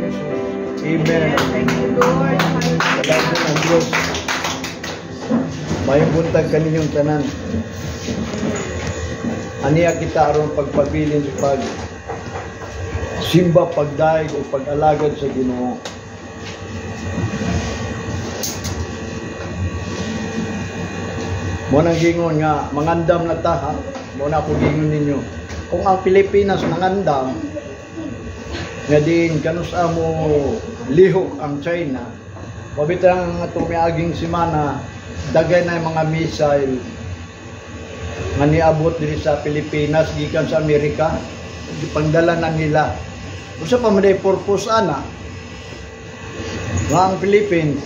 Jesus. Amen. Thank you, Lord. Salamat ang Diyos. Mayong buntag kaninyong tanan. Aniya kita aron pagpabilin sa pag simba, pagdayeg o pag-alagad sa Ginoo. Mo nang gingon nga mangandam na ta, ha. Mo na ako gingon ninyo. Kung ang Pilipinas nangandam nga din kanus mo lihok ang China, mabitang atong miaging semana dagay na yung mga missile nga niabot diri sa Pilipinas gikan sa Amerika, gipangdala na nila. Usa pa man day purpose ana nga ang Philippines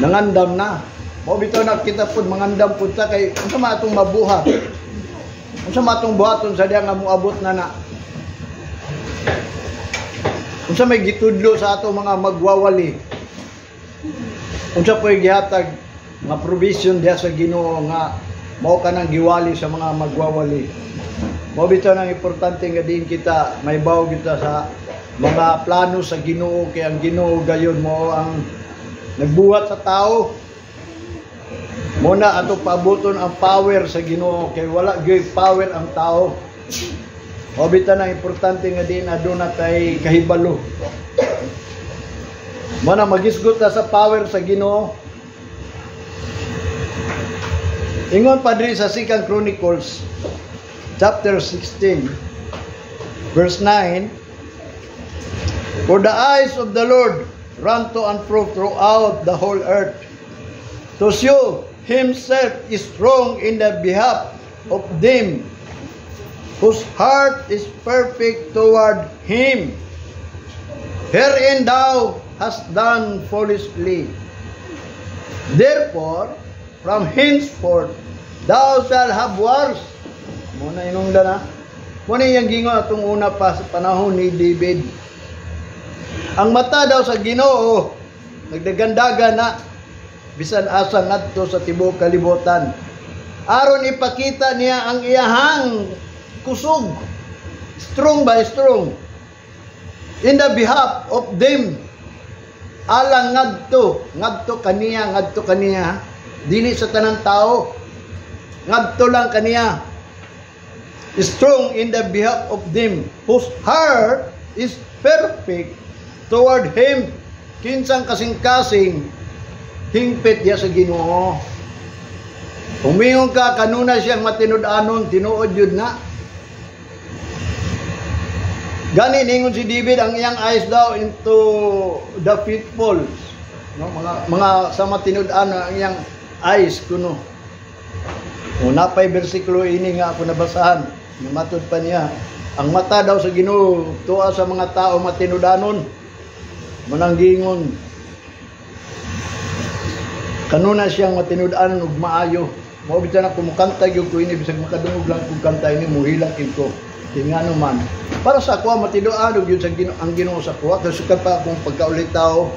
nangandam na. Mao bitaw na kita pud mangandam pud ta kay unsa man atong mabuhat? Unsa man atong buhaton sa diha nga moabot na na? Unsa may gitudlo sa ato mga magwawali? Unsa po'y gihatag nga provision diha sa Ginoo nga mao kanang giwali sa mga magwawali? Mao bitaw nang importante nga diin kita may bawo kita sa mga plano sa Ginoo kay ang Ginoo gayon mo ang nagbuhat sa tao. Muna ato paabuton ang power sa Ginoo kay wala gyud power ang tao. Mao bitaw nang importante nga diin aduna tay kahibalo. Muna magisgot ta sa power sa Ginoo. Ingon pa diri sa 2 Chronicles chapter 16 verse 9, "For the eyes of the Lord run to and fro throughout the whole earth, to show himself is strong in the behalf of them whose heart is perfect toward him. Herein thou hast done foolishly. Therefore, from henceforth, thou shalt have wars." Muna inungda na. Muna iyang gingon atong una pa sa panahon ni David. Ang mata daw sa Ginoo nagdagandaga na bisan asa ngadto sa tibuok kalibutan. Aron ipakita niya ang iyahang kusog, strong by strong, in the behalf of them. Alang ngadto, ngadto kaniya, ngadto kaniya, dili sa tanang tao, ngadto lang kaniya. Strong in the behalf of them whose heart is perfect toward him. Kinsang kasing-kasing hingpit diya sa Ginoo. Umingon ka kanuna siyang matinud-anon, tinuod yun na. Gani ningon si David ang iyang eyes daw into the pitfalls. No, mga sa matinud-anon ang iyang eyes kuno. O napay bersikulo ini nga ako nabasahan, nga matud pa niya. Ang mata daw sa Ginoo tuwa sa mga tao matinud-anon. Mananggingon kanuna siyang matinud-anon ug maayo. Mao bitan ako mukanta gyud ko ini bisag makadungog lang kog kanta ini muhilak gyud ko. Kay ngano man para sa ako matinud-anon gyud sa Ginoo ang Ginoo sa kuha kasi pa akong pagkaulitaw.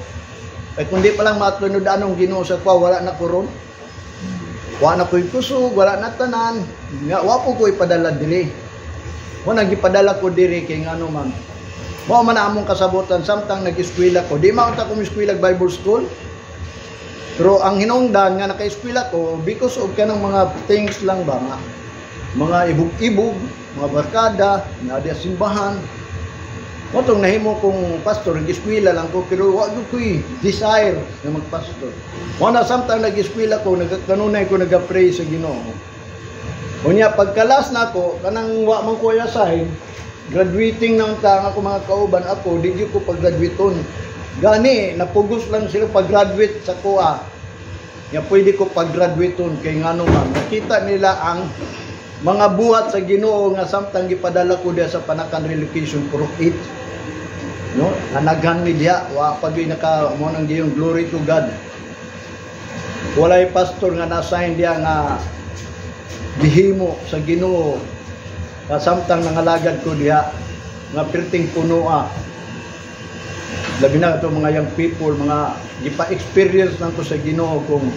Kay kun di pa lang matinud-anon ang Ginoo sa kuha, wala na ko ron. Wa na ko'y kusog, wala na tanan. Nga, wa po ko'y padala diri. Wa nang gipadala ko diri kay ngano man. Mao man among kasabutan samtang nag-eskwela ko. Di man unta ko eskwela Bible school. Pero ang hinungdan nga naka-eskwela ko because of kanang mga things lang ba nga mga ibog-ibog, mga barkada, nga di simbahan. Mo tong nahimo kong pastor, nag-eskwela lang ko pero wa gyud ko'y desire nga magpastor. Mo na samtang nag-eskwela ko, nagkanunay ko naga-pray sa Ginoo. Unya pagkalas nako kanang wa man ko assign, graduating nang ta ako mga kauban ako, di gyud ko pag-graduaton. Gani napugos lang sila pag-graduate sa kuha. Nya pwede ko pag-graduaton kay ngano man nakita nila ang mga buhat sa Ginoo nga samtang gipadala ko diha sa Panacan Relocation Purok 8. No, nanaghan mi diha, wa pa gyud naka mo nang giyong glory to God. Walay pastor nga na-assign diha nga gihimo sa Ginoo nga samtang nangalagad ko diha nga perting punoa. Labi na ato mga young people, mga gipa-experience lang ko sa Ginoo kung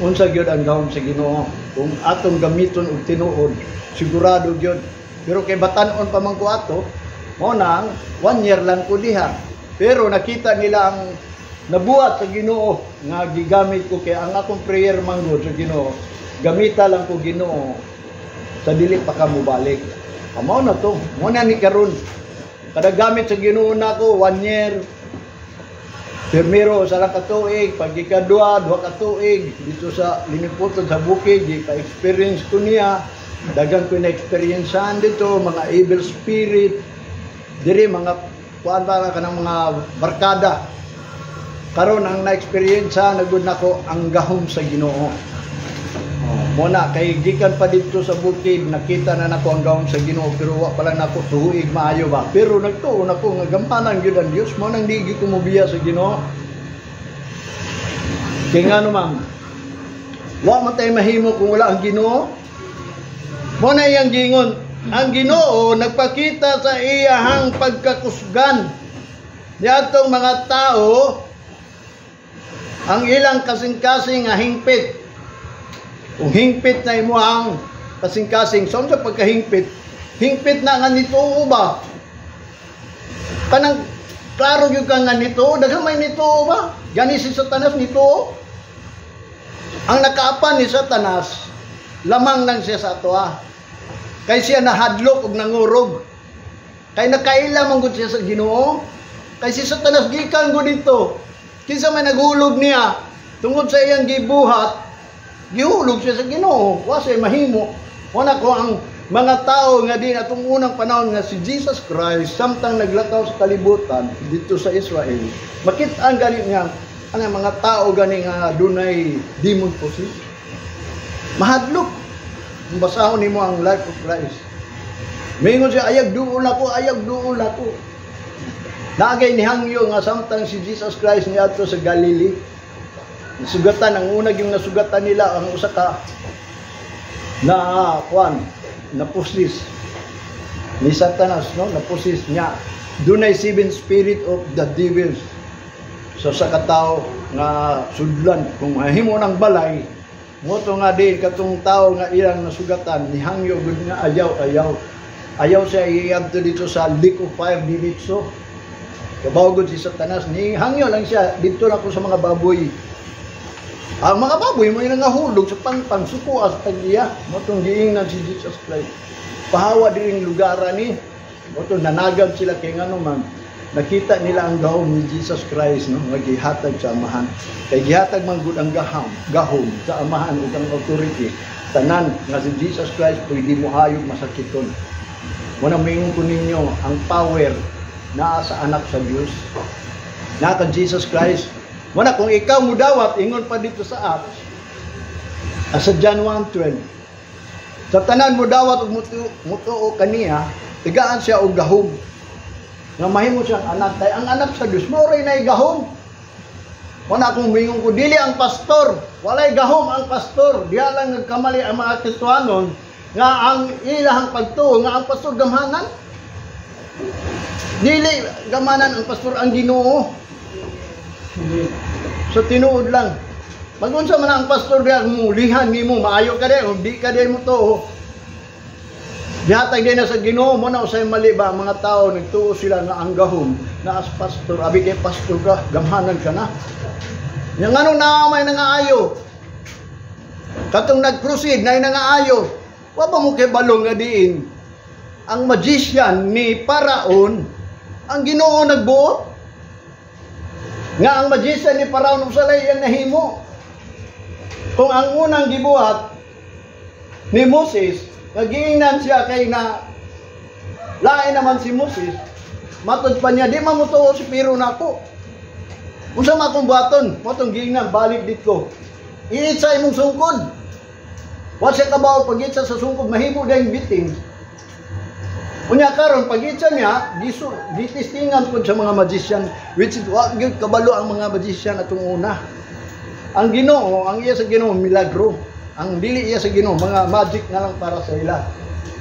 unsa gyud ang gahom sa Ginoo, kung atong gamiton og tinuod, sigurado gyud. Pero kay batan-on pa man ko ato, Mao nang one year lang ko diha. Pero nakita nila ang nabuhat sa Ginoo nga gigamit ko, kay ang akong prayer man gud sa Ginoo, gamita lang ko, Ginoo, sa dili pa ka mobalik. Mao na to. Mao na ni karon. Kada gamit sa Ginoo nako one year. Primero sa lang ka tuig, pag ikadua, 2 ka tuig dito sa Liniputon sa bukid, di pa experience ko niya. Dagan ko na experiencean dito, mga evil spirit. Diri mga kuan ba kanang mga barkada. Karon ang na-experience na gud nako ang gahom sa Ginoo. Oh, mo na kay gikan pa dito sa bukid, nakita na nako ang gahom sa Ginoo, pero wa pa lang nako tuig maayo ba. Pero nagtuo nako nga gampanan gyud ang Dios, mo nang di gyud ko mobiya sa Ginoo. Kay ngano man, wa man tay mahimo kung wala ang Ginoo. Mo na iyang gingon, ang Ginoo nagpakita sa iyahang pagkakusgan niadtong mga tao ang ilang kasing-kasing nga hingpit. Kung hingpit na imo ang kasing-kasing, so unsa pagkahingpit? Hingpit na nga nituo ba? Kanang klaro gyud ka nga nituo, daghan may nituo ba? Gani si Satanas nituo. Ang nakaapan ni Satanas, lamang lang siya sa atoa. Kay siya nahadlok og nangurog. Kay nakaila man gud siya sa Ginoo. Kay si Satanas gikan gud dito. Kinsa may naghulog niya tungod sa iyang gibuhat, gihulog siya sa Ginoo. Wa siya mahimo. Wala ko ang mga tao nga din atong unang panahon nga si Jesus Christ samtang naglakaw sa kalibutan dito sa Israel, makita ang gani niya ang mga tao gani nga dunay demon possessed. Mahadlok. Kung basahon nimo ang life of Christ. Mingon siya, "Ayag duol ako, ayag duol ako." Nagay ni hangyo nga samtang si Jesus Christ niadto sa Galilee, nasugatan, ang una yung nasugatan nila ang usa ka na kuan, napusis ni Satanas, no? Napusis niya. Dunay seven spirit of the devils sa sa katao nga sudlan kung mahimo ng balay mo to nga di katong tao nga ilang nasugatan nihangyo gud nga ayaw, ayaw, ayaw siya iadto dito sa lake of fire diretso. Kabaw gud si Satanas, ni hangyo lang siya dito na ko sa mga baboy. Ang mga baboy mo yung nangahulog sa pangpang suko as tagya mo tong giingnan si Jesus Christ, "Pahawa diring lugar ani." Mo tong nanagad sila kay ngano man nakita nila ang gahom ni Jesus Christ, no, nga gihatag sa Amahan. Kay gihatag man gud ang gahom sa Amahan ug ang authority tanan nga si Jesus Christ pwede mo hayog masakiton. Mo na moingon ko ninyo, ang power naa sa anak sa Dios, naa ka Jesus Christ. Mo na kung ikaw mudawat, ingon pa dito sa Acts, sa John 1:12, sa tanan mo dawat ug mutuo kaniya, tigaan siya og gahom nga mahimo siyang anak, kay ang anak sa Dios mao ray nay gahom. Wala akong mingon ko dili ang pastor, walay gahom ang pastor. Diha lang nagkamali ang mga Kristohanon nga ang ilahang pagtuo nga ang pastor gamhanan. Dili gamhanan ang pastor, ang Ginoo. Sa tinuod lang. Magunsa man ang pastor diha, mulihan nimo maayo ka di o di ka di mo to. Gihatag din na sa Ginoo. Mo na usay mali ba ang mga tao, nagtuo sila nga ang gahom na as pastor, abi kay pastor ka, gamhanan ka na. Yang ano na may nangaayo. Katong nag-proceed na nangaayo. Wa ba mo kay balong nga diin? Ang magician ni Paraon, ang Ginoo nagbuot. Nga ang magician ni Paraon usalay iyang nahimo. Kung ang unang gibuhat ni Moses, nagiingnan siya kay na lain naman si Moses, matod pa niya, "Di man mo tuo si Pero nako. Unsa man akong buhaton?" Mo tong giingnan, "Balik dito. Iitsa imong sungkod." Wa siya kabaw pag-itsa sa sungkod, mahimo dayong biting. Unya karon pag-itsa niya, gisu gitistingan pud sa mga magician, which is wa gyud kabalo ang mga magician atong una. Ang Ginoo, ang iya sa Ginoo milagro. Ang dili iya sa Ginoo mga magic na lang para sa ila.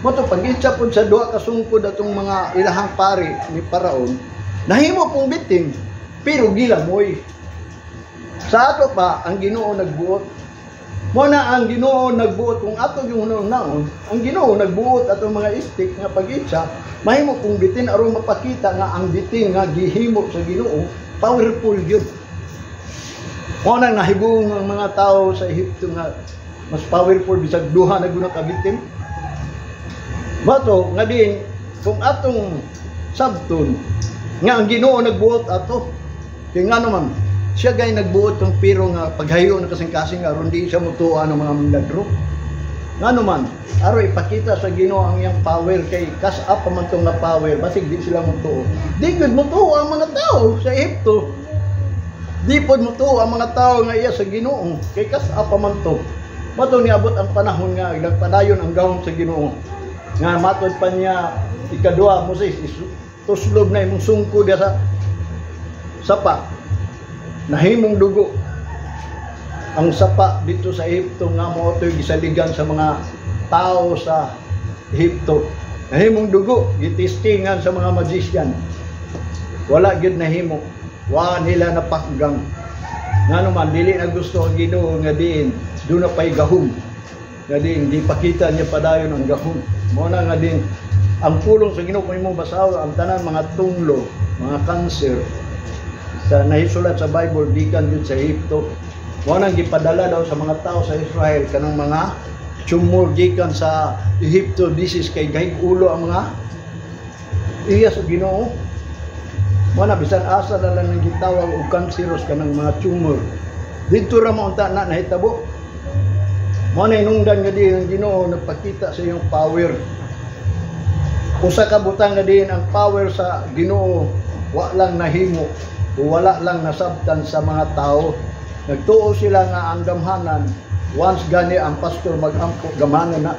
Mo to pag-itsa pud sa duha ka sungkod atong mga ilahang pari ni Paraon, nahimo pong biting pero gilamoy. Sa ato pa ang Ginoo nagbuot. Mo na ang Ginoo nagbuot, kung ato yung naon, ang Ginoo nagbuot atong mga stick nga pag-itsa, mahimo kung bitin aron mapakita nga ang bitin nga gihimo sa Ginoo powerful gyud. Mo na nahibong ang mga tao sa Ehipto nga mas powerful bisag duha na guna ka bitin. Bato nga din kung atong sabton nga ang Ginoo nagbuot ato, kay nga naman siya gay nagbuot ng pero nga paghayo ng kasing-kasing aron di siya mutuo ng mga milagro. Nga naman, aron ipakita sa Ginoo ang iyang power, kay kas up pa man tong nga power, basig di sila mutuo. Di gud mutuo ang mga tao sa Ehipto. Di pod mutuo ang mga tao nga iya sa Ginoo kay kas up pa man to. Mato niabot ang panahon nga nagpadayon ang gahom sa Ginoo. Nga matod pa niya ikaduha, "Moses, tuslob na imong sungko diya sa sapa." Nahimong dugo ang sapa dito sa Ehipto nga mao to'y gisaligan sa mga tao sa Ehipto. Nahimong dugo, gitestingan sa mga magician. Wala gyud nahimo. Wa nila napakgang. Ngano man dili na gusto ang Ginoo nga diin doon na pa'y gahom. Nga diin di pakita niya padayon ang gahom. Mao na nga din ang pulong sa Ginoo, kung imong basahon ang tanan mga tunglo, mga cancer sa nahisulat sa Bible gikan gyud sa Ehipto. Mao nang gipadala daw sa mga tao sa Israel kanang mga tumor gikan sa Ehipto, disease, kay gahig ulo ang mga iya sa Ginoo. Mao na bisan asa na lang nang gitawag og cancerous kanang mga tumor. Didto ra mo unta na nahitabo. Mao na inungdan nga din ang Ginoo nagpakita sa iyang power. Usa ka butang nga din ang power sa Ginoo wa lang nahimo o wala lang nasabtan sa mga tao. Nagtuo sila nga ang gamhanan, once gani ang pastor magampo, gamhanan na.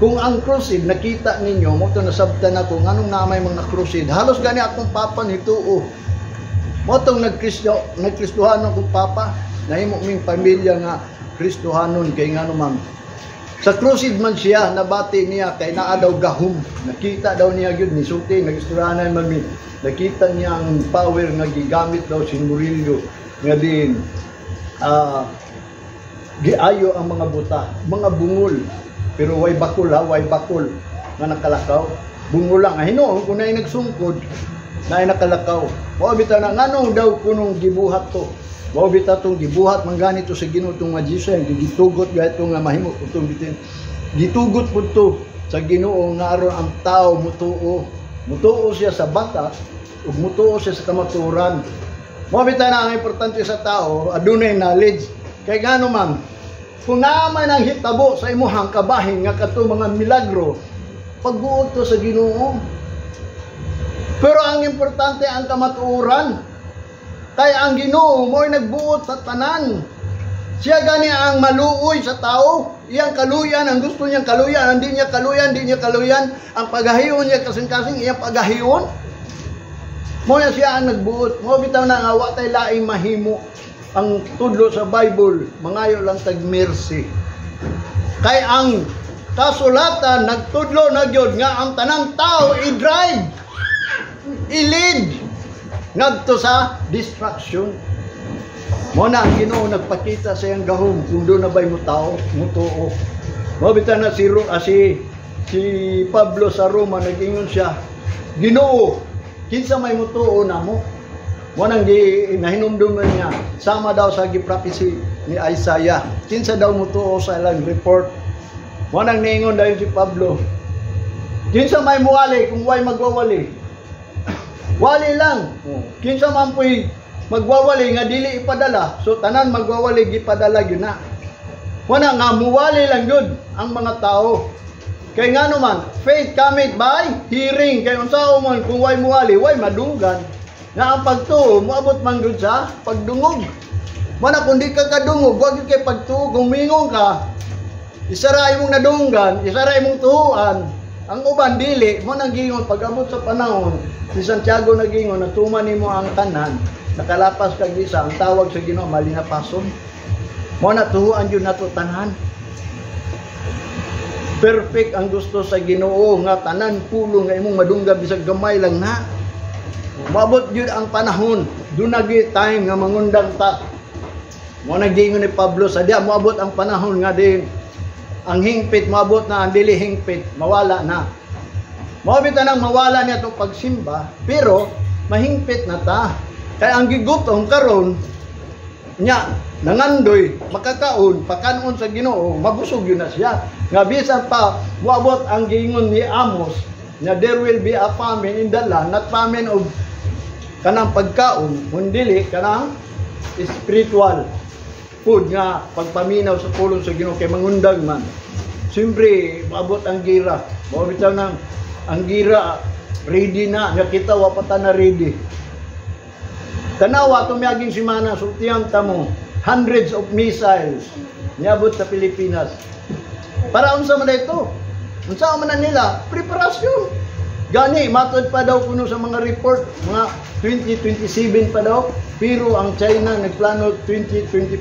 Kung ang crusade nakita ninyo, mo to nasabtan ako nganong naa may mga crusade. Halos gani akong papa nituo. Mo tong nagkristo, nagkristohanon akong papa, nahimo ming pamilya nga Kristohanon kay ngano man sa crusade man siya nabati niya kay naa daw gahom. Nakita daw niya gyud, nisulti, nagistoryahan man mi. Nakita niya ang power nga gigamit daw si Murillo nga din giayo ang mga buta, mga bungol. Pero way bakul ha, way bakul nga nakalakaw. Bungol lang. Ay, hinuon kung naay nagsungkod, naay nakalakaw. Mao bitaw na nganong daw kunong gibuhat to. Mao bitaw tong gibuhat man ganito sa Ginoo tong magician, gitugot gato nga mahimo itong bitin. Gitugot pud to sa Ginoo nga aron ang tao mutuo. Mutuo siya sa batas ug mutuo siya sa kamatuoran. Mao bitaw na ang importante sa tao, adunay knowledge. Kay ngano man, kung naa man ang hitabo sa imuhang kabahin nga kato mga milagro, pagbuot to sa Ginoo. Pero ang importante ang kamatuoran. Kay ang Ginoo mo'y nagbuot sa tanan. Siya gani ang maluoy sa tao. Iyang kaluyan, ang gusto niyang kaluyan, ang di niya kaluyan, di niya kaluyan. Ang pagahiyon niya kasing-kasing, iyang pagahiyon. Mo na siya ang nagbuot. Mo bitaw na nga wa tay laing mahimo. Ang tudlo sa Bible, mangayo lang tag mercy. Kay ang kasulatan nagtudlo na gyud nga ang tanang tao i-drive, i-lead ngadto sa destruction. Mo na ang Ginoo nagpakita sa iyang gahom kung doon na ba'y mo tao, mo tuo. Mo bitaw na si Ro, ah, si si Pablo sa Roma, nag-ingon siya, "Ginoo, kinsa may mutuo namo?" Mo nang gi nahinumduman niya sama daw sa gi-prophecy ni Isaiah. Kinsa daw mutuo sa ilang report? Mo nang niingon dayon si Pablo, "Kinsa may muwali kung way magwawali? Wali lang. Kinsa man po'y magwawali nga dili ipadala?" So tanan magwawali gipadala gyud na. Wala nga muwali lang gyud ang mga tao. Kay ngano man, faith cometh by hearing. Kay unsa man kung way muwali, way madunggan. Nga ang pagtuo moabot man gyud sa pagdungog. Mana kung di ka kadungog, wa gyud kay pagtuo. Kung mingon ka, isara imong nadunggan, isara imong tuohan. Ang uban dili mo nang gingon pag-abot sa panahon, si Santiago nagingon, "Natuman nimo ang tanan, nakalapas kag isa, ang tawag sa Ginoo malinapason." Mo na tuhuan jud nato tanan. Perfect ang gusto sa Ginoo nga tanan pulong nga imong madunggan bisag gamay lang na. Moabot jud ang panahon, duna gyud time nga mangundang ta. Mao nang giingon ni Pablo sa diha moabot ang panahon nga din ang hingpit moabot na ang dili hingpit mawala na. Mao bitaw nang mawala niya itong pagsimba, pero mahingpit na ta. Kaya ang gigutom karon nya nangandoy makakaon, pakanon sa Ginoo, mabusog yun na siya. Nga bisan pa moabot ang giingon ni Amos nga there will be a famine in the land, not famine of kanang pagkaon, kundili kanang spiritual food nga pagpaminaw sa pulong sa Ginoo kay mangundag man. Siyempre, maabot ang gira. Mao bitaw nang ang gira ready na, nga kita wa pa ta na ready. Tanawa tumiaging semana, sultihan ta mo, hundreds of missiles niabot sa Pilipinas. Para unsa man ito? Unsa man na nila? Preparasyon. Gani, matod pa daw kuno sa mga report, mga 2027 pa daw, pero ang China nagplano 2025.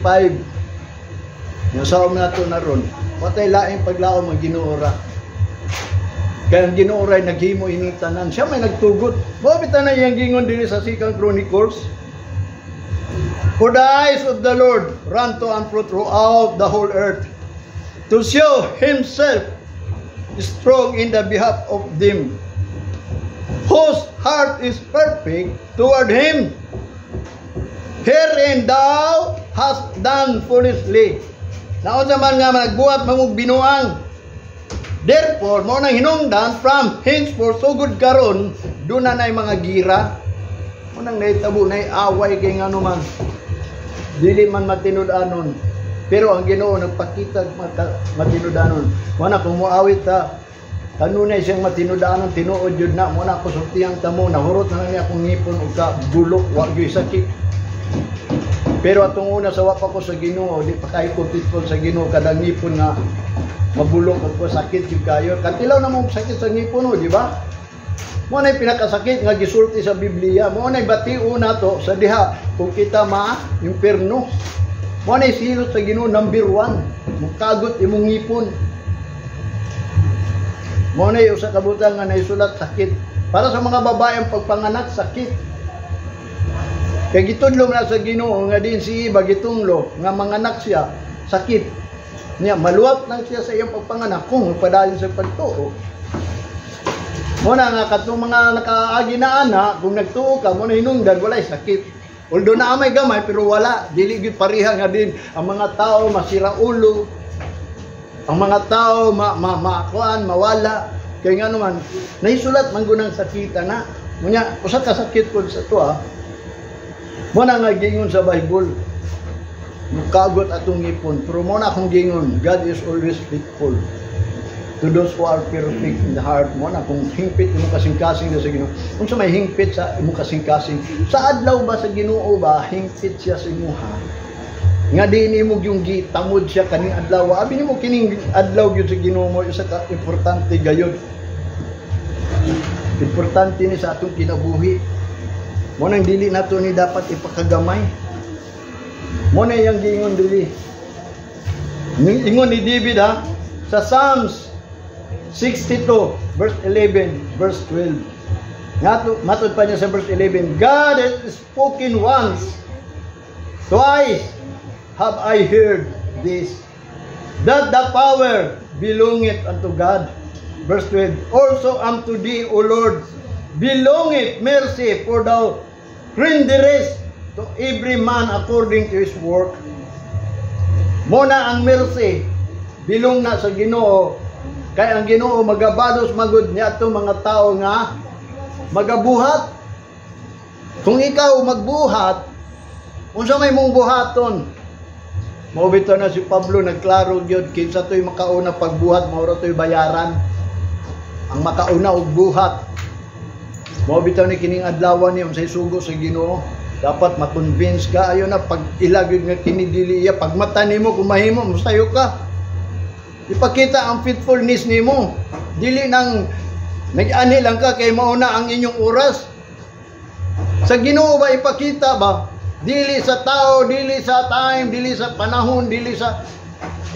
Yung sa na to na ron, patay laing paglaom ang Ginoo ra. Kaya ang Ginoo ra naghimo ining tanan. Siya may nagtugot. Mao bitaw na iyang gingon dinhi sa Second Chronicles. "For the eyes of the Lord run to and fro throughout the whole earth to show himself strong in the behalf of them whose heart is perfect toward him. Herein thou hast done foolishly." Naunsa man nga nagbuhat mamug binuang. Therefore, mao nang hinungdan from henceforth, sugod karon, doon na na'y mga gira. Mao nang nahitabo na'y away kay ngano man. Dili man matinud-anon. Pero ang Ginoo nagpakita matinud-anon. Mao na kung moawit ta kanunay siyang matinud-anon, tinuod yun na. Mao na ako sultihan ta mo, nahurot na lang niya akong ngipon ug ka bulok, wa gyud sakit. Pero atong una sa wa pa ko sa Ginoo, di pa kayo ko faithful sa Ginoo, kada ngipon nga mabulok ako, sakit jud kayo. Katilaw na mo sakit sa ngipon, no, di ba? Mao na pinakasakit nga gisulti sa Biblia. Mao na batio nato sa diha kung kita ma impierno. Mao na silot sa Ginoo number 1. Mukagot imong ngipon. Mao na usa ka butang nga naisulat, sakit. Para sa mga babae ang pagpanganak, sakit. Kay gitudlo na sa Ginoo nga din si Eva gitunglo nga manganak siya, sakit. Niya maluwat lang siya sa iyang pagpanganak kung padayon sa pagtuo. Mo na nga katong mga nakaagi na ana, kung nagtuo ka mo na hinungdan walay sakit. Although naa may gamay, pero wala, dili gyud pareha nga din ang mga tao masira ulo. Ang mga tao ma ma, ma kuan, mawala kay ngano man naisulat man gunang sakita na. Munya usa ka sakit pud sa tuwa. Mo na nga gingon sa Bible. Mukagot atong ngipon. Pero mo na akong gingon, God is always faithful to those who are perfect in the heart. Mo na kung hingpit imong kasing-kasing sa Ginoo. Kung sa may hingpit sa imong kasing-kasing, sa adlaw ba sa Ginoo ba, hingpit siya sa imuha. Nga di nimo yung gitamod siya kaning adlaw. Abi nimo kining adlaw gyud sa Ginoo mo isa ka importante gayud. Importante ni sa atong kinabuhi. Mo nang dili nato ni dapat ipakagamay. Mo na iyang giingon dili. Ingon ni David ha, sa Psalms 62 verse 11 verse 12. Ngato matod pa niya sa verse 11, "God has spoken once, twice have I heard this, that the power belongeth unto God." Verse 12, "Also unto thee, O Lord, belongeth mercy, for thou renderest to every man according to his work." Mo na ang mercy bilong na sa Ginoo kay ang Ginoo magabalos magud niya atong mga tao nga magabuhat. Kung ikaw magbuhat, unsa may mong buhaton? Mao bitaw na si Pablo nagklaro gyud, kinsa to'y makauna pagbuhat, mao ra to'y bayaran. Ang makauna og buhat. Mao bitaw ni kining adlaw ni unsay sugo sa Ginoo. Dapat ma-convince ka ayo na pag ilagid nga kini dili iya pagmata nimo kung mahimo mosayo ka. Ipakita ang faithfulness nimo. Dili nang nag-ani lang ka kay mauna ang inyong oras. Sa Ginoo ba ipakita ba? Dili sa tao, dili sa time, dili sa panahon, dili sa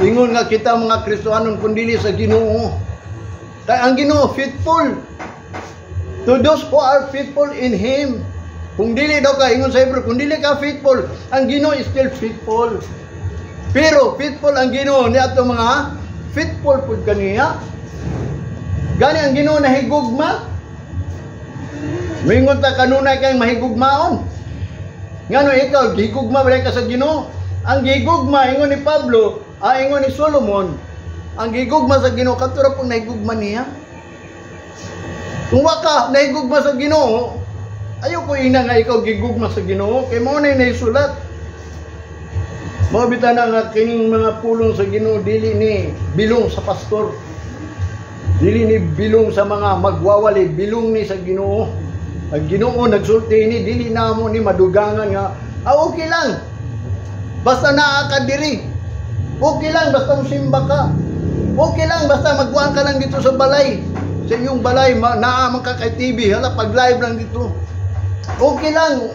ingon nga kita mga Kristohanon, kun dili sa Ginoo. Kay ang Ginoo faithful to those who are faithful in Him. Kung dili daw ka, ingon sa Hebrew, kung dili ka faithful, ang Ginoo is still faithful. Pero faithful ang Ginoo ni ato mga faithful pud kaniya. Gani ang Ginoo nahigugma. Mingon ta kanunay kay mahigugmaon. Ngano ikaw gigugma ba ka sa Ginoo? Ang gigugma, ingon ni Pablo, ingon ni Solomon, ang gigugma sa Ginoo kadto ra pong nahigugma niya. Kung wa ka nahigugma sa Ginoo, ayaw ko ina nga ikaw gigugma sa Ginoo kay mao na naisulat. Mao bitaw na nga kining mga pulong sa Ginoo dili ni bilong sa pastor. Dili ni bilong sa mga magwawali, bilong ni sa Ginoo. Ang Ginoo nagsulti ni, dili namo ni madugangan nga okay lang. Basta naa ka diri. Okay lang basta musimba ka. Okay lang basta magkuhan ka lang dito sa balay. Sa iyong balay, naa man ka kay TV, hala, pag live lang dito. Okay lang.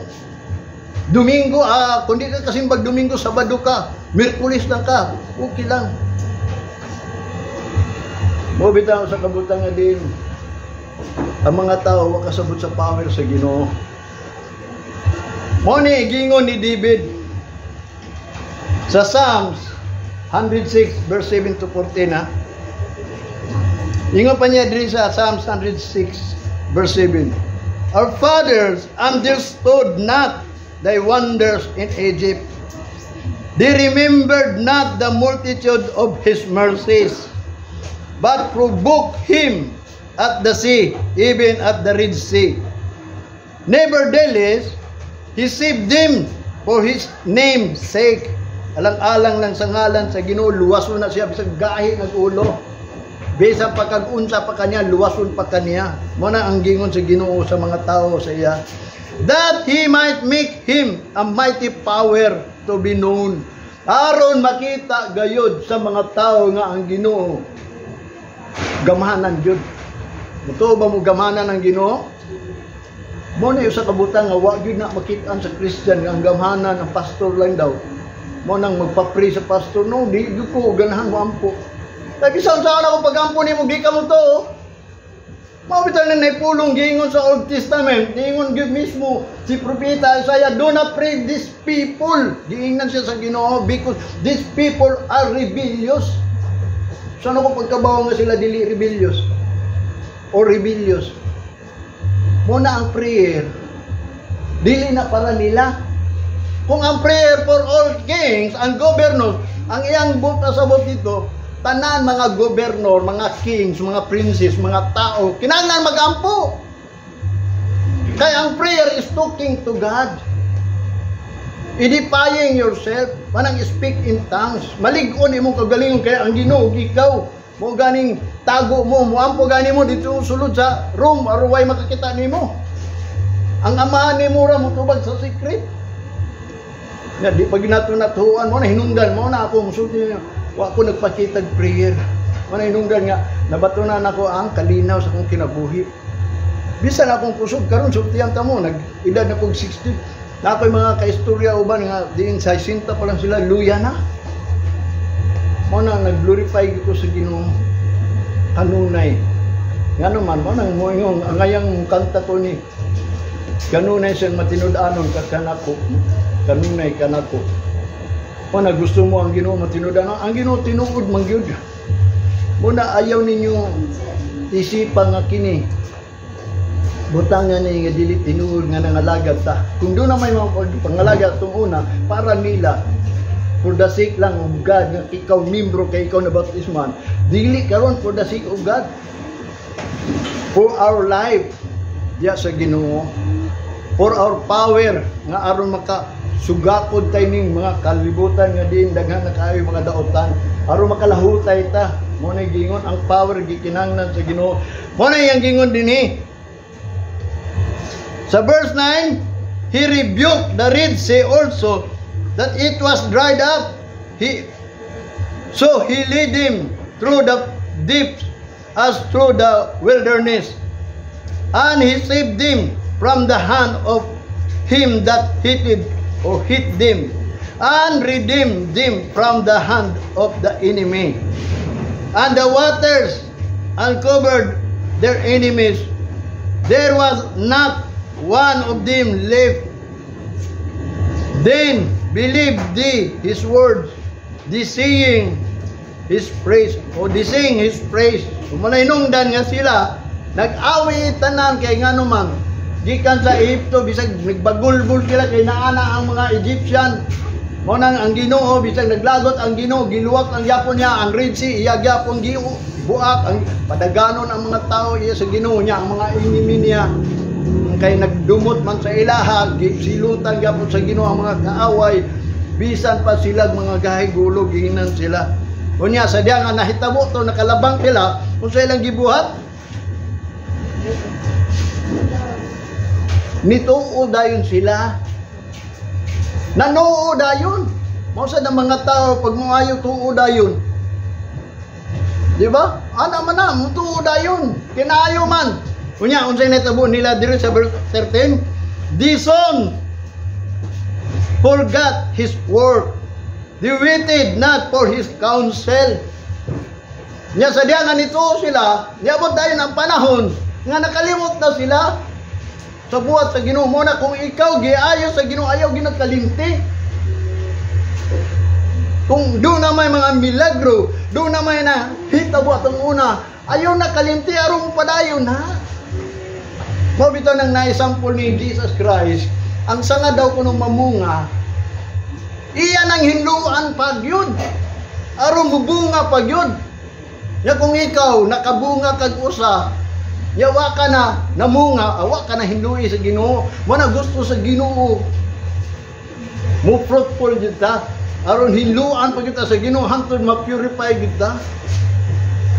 Domingo, kung di ka kasimbag Domingo, Sabado ka, Miyerkules lang ka, okay lang. Mo bitaw sa kabutang nga din, ang mga tao wa kasabot sa power sa Ginoo. Mo ni gingon ni David sa Psalms 106 verse 7 to 14 ha. Ingon pa niya diri sa Psalms 106 verse 7. "Our fathers understood not thy wonders in Egypt. They remembered not the multitude of his mercies, but provoked him at the sea, even at the Red Sea. Nevertheless, he saved them for his name's sake." Alang-alang lang sa ngalan sa Ginoo, luwason na siya bisag gahi nag ulo. Bisan pa kag unsa pa kaniya, luwason pa kaniya. Mo na ang gingon sa Ginoo sa mga tao sa iya. "That he might make him a mighty power to be known." Aron makita gayod sa mga tao nga ang Ginoo gamhanan jud. Mutuo ba mo gamhanan ang Ginoo? Mo na sa kabutang nga wa gyud na makit-an sa Christian nga ang gamhanan ang pastor lang daw. Mo nang magpa-pray sa pastor, no, di gyud ko ganahan mo ampo. Kay bisan saan ako pagampo nimo, di ka mo to. Mao bitaw nang naipulong giingon sa Old Testament, giingon gyud mismo si Propeta Isaiah, "Do not pray these people." Giingnan siya sa Ginoo because these people are rebellious. Saan ako pagkabaw nga sila dili rebellious? Or rebellious? Muna ang prayer, dili na para nila. Kung ang prayer for all kings and governors, ang iyang pasabot dito, tanan mga gobernor, mga kings, mga princes, mga tao, kinahanglan magampo. Kaya ang prayer is talking to God. Edifying yourself, manang speak in tongues. Malig-on imong kagalingon kaya ang Ginoo ikaw. Mo ganing tago mo, muampo gani mo dito sulod sa room aron way makakita nimo. Ang amahan nimo ra motubag sa secret. Nga di pag nato natuan mo na hinungdan mo na ako musulti niyo. Wa ko nagpakitag prayer. Mo na hinungdan nga nabatunan ako ang kalinaw sa akong kinabuhi. Bisan akong kusog karon, sultihan ta mo, nag edad na kog 60. Na ako'y mga kaistorya uban nga diin sa 60 pa lang sila luya na. Mo na nag-glorify ko sa Ginoo kanunay. Ngano man mo nang moingon ang ngayang kanta ko ni kanunay siyang matinud-anon ka kanako. Kanunay kanako. Mo na gusto mo ang Ginoo matinud-anon. Ang Ginoo tinuod man gyud. Mo na ayaw ninyo isipan nga kini butangan ni nga dili tinuod nga nangalagad ta. Kung doon na may mga pangalaga itong una, para nila, for the sake lang of God, nga ikaw membro kay ikaw na baptisman, dili karon for the sake of God. For our life, diya sa Ginoo. For our power, nga aron maka sugakod tayo ning mga kalibutan nga din daghan na kaayo mga daotan aron makalahutay ta. Mo na gingon ang power gikinahanglan sa Ginoo. Mo na iyang gingon dinhi sa verse 9, "He rebuked the Red Sea also, that it was dried up. So he led him through the deeps as through the wilderness. And he saved them from the hand of him that hated or hate them, and redeemed them from the hand of the enemy. And the waters uncovered their enemies. There was not one of them left. Then believed they his words, they seeing his praise, o they sing his praise. Hinungdan nga sila, nag-awi tanan kay ngano man, gikan sa Ehipto, bisag nagbagulbul sila kay naana ang mga Egyptian. Mao nang ang Ginoo, bisag naglagot ang Ginoo, giluwak ang yapon niya ang Red Sea, iya gyapon gibuak ang padaganon ang mga tao iya sa Ginoo niya, ang mga enemy niya kay nagdumot man sa ilaha, silutan gyapon sa Ginoo ang mga kaaway. Bisan pa sila mga gahi gulo, gihinan sila. Unya sa diya nga nahitabo to, nakalabang sila, unsa ilang gibuhat? Nituo dayon sila. Nanuo dayon. Mao sad ang mga tao pag moayo, tuo dayon. Di ba? Ana man na, mutuo dayon. Kinaayo man. Unya unsay nahitabo nila diri sa verse 13? The son forgot his work. They waited not for his counsel. Nya sa diya nga nituo sila, niabot dayon ang panahon nga nakalimot na sila sa buhat sa Ginoo. Mo na kung ikaw giayo sa Ginoo, ayaw ginakalimti. Kung do na may mga milagro, do na may na hitabo atong una, ayaw na kalimti aron padayon ha. Mao bitaw nang naisample ni Jesus Christ, ang sanga daw kuno mamunga, iya nang hinluan pag yun. Aron mubunga pag yun. Ya kung ikaw nakabunga kag usa, yawa ka na namunga, awa ka na hinlui sa Ginoo. Mo na gusto sa Ginoo mo fruitful jud ta. Aron hinluan pa kita sa Ginoo hangtod ma-purify jud ta.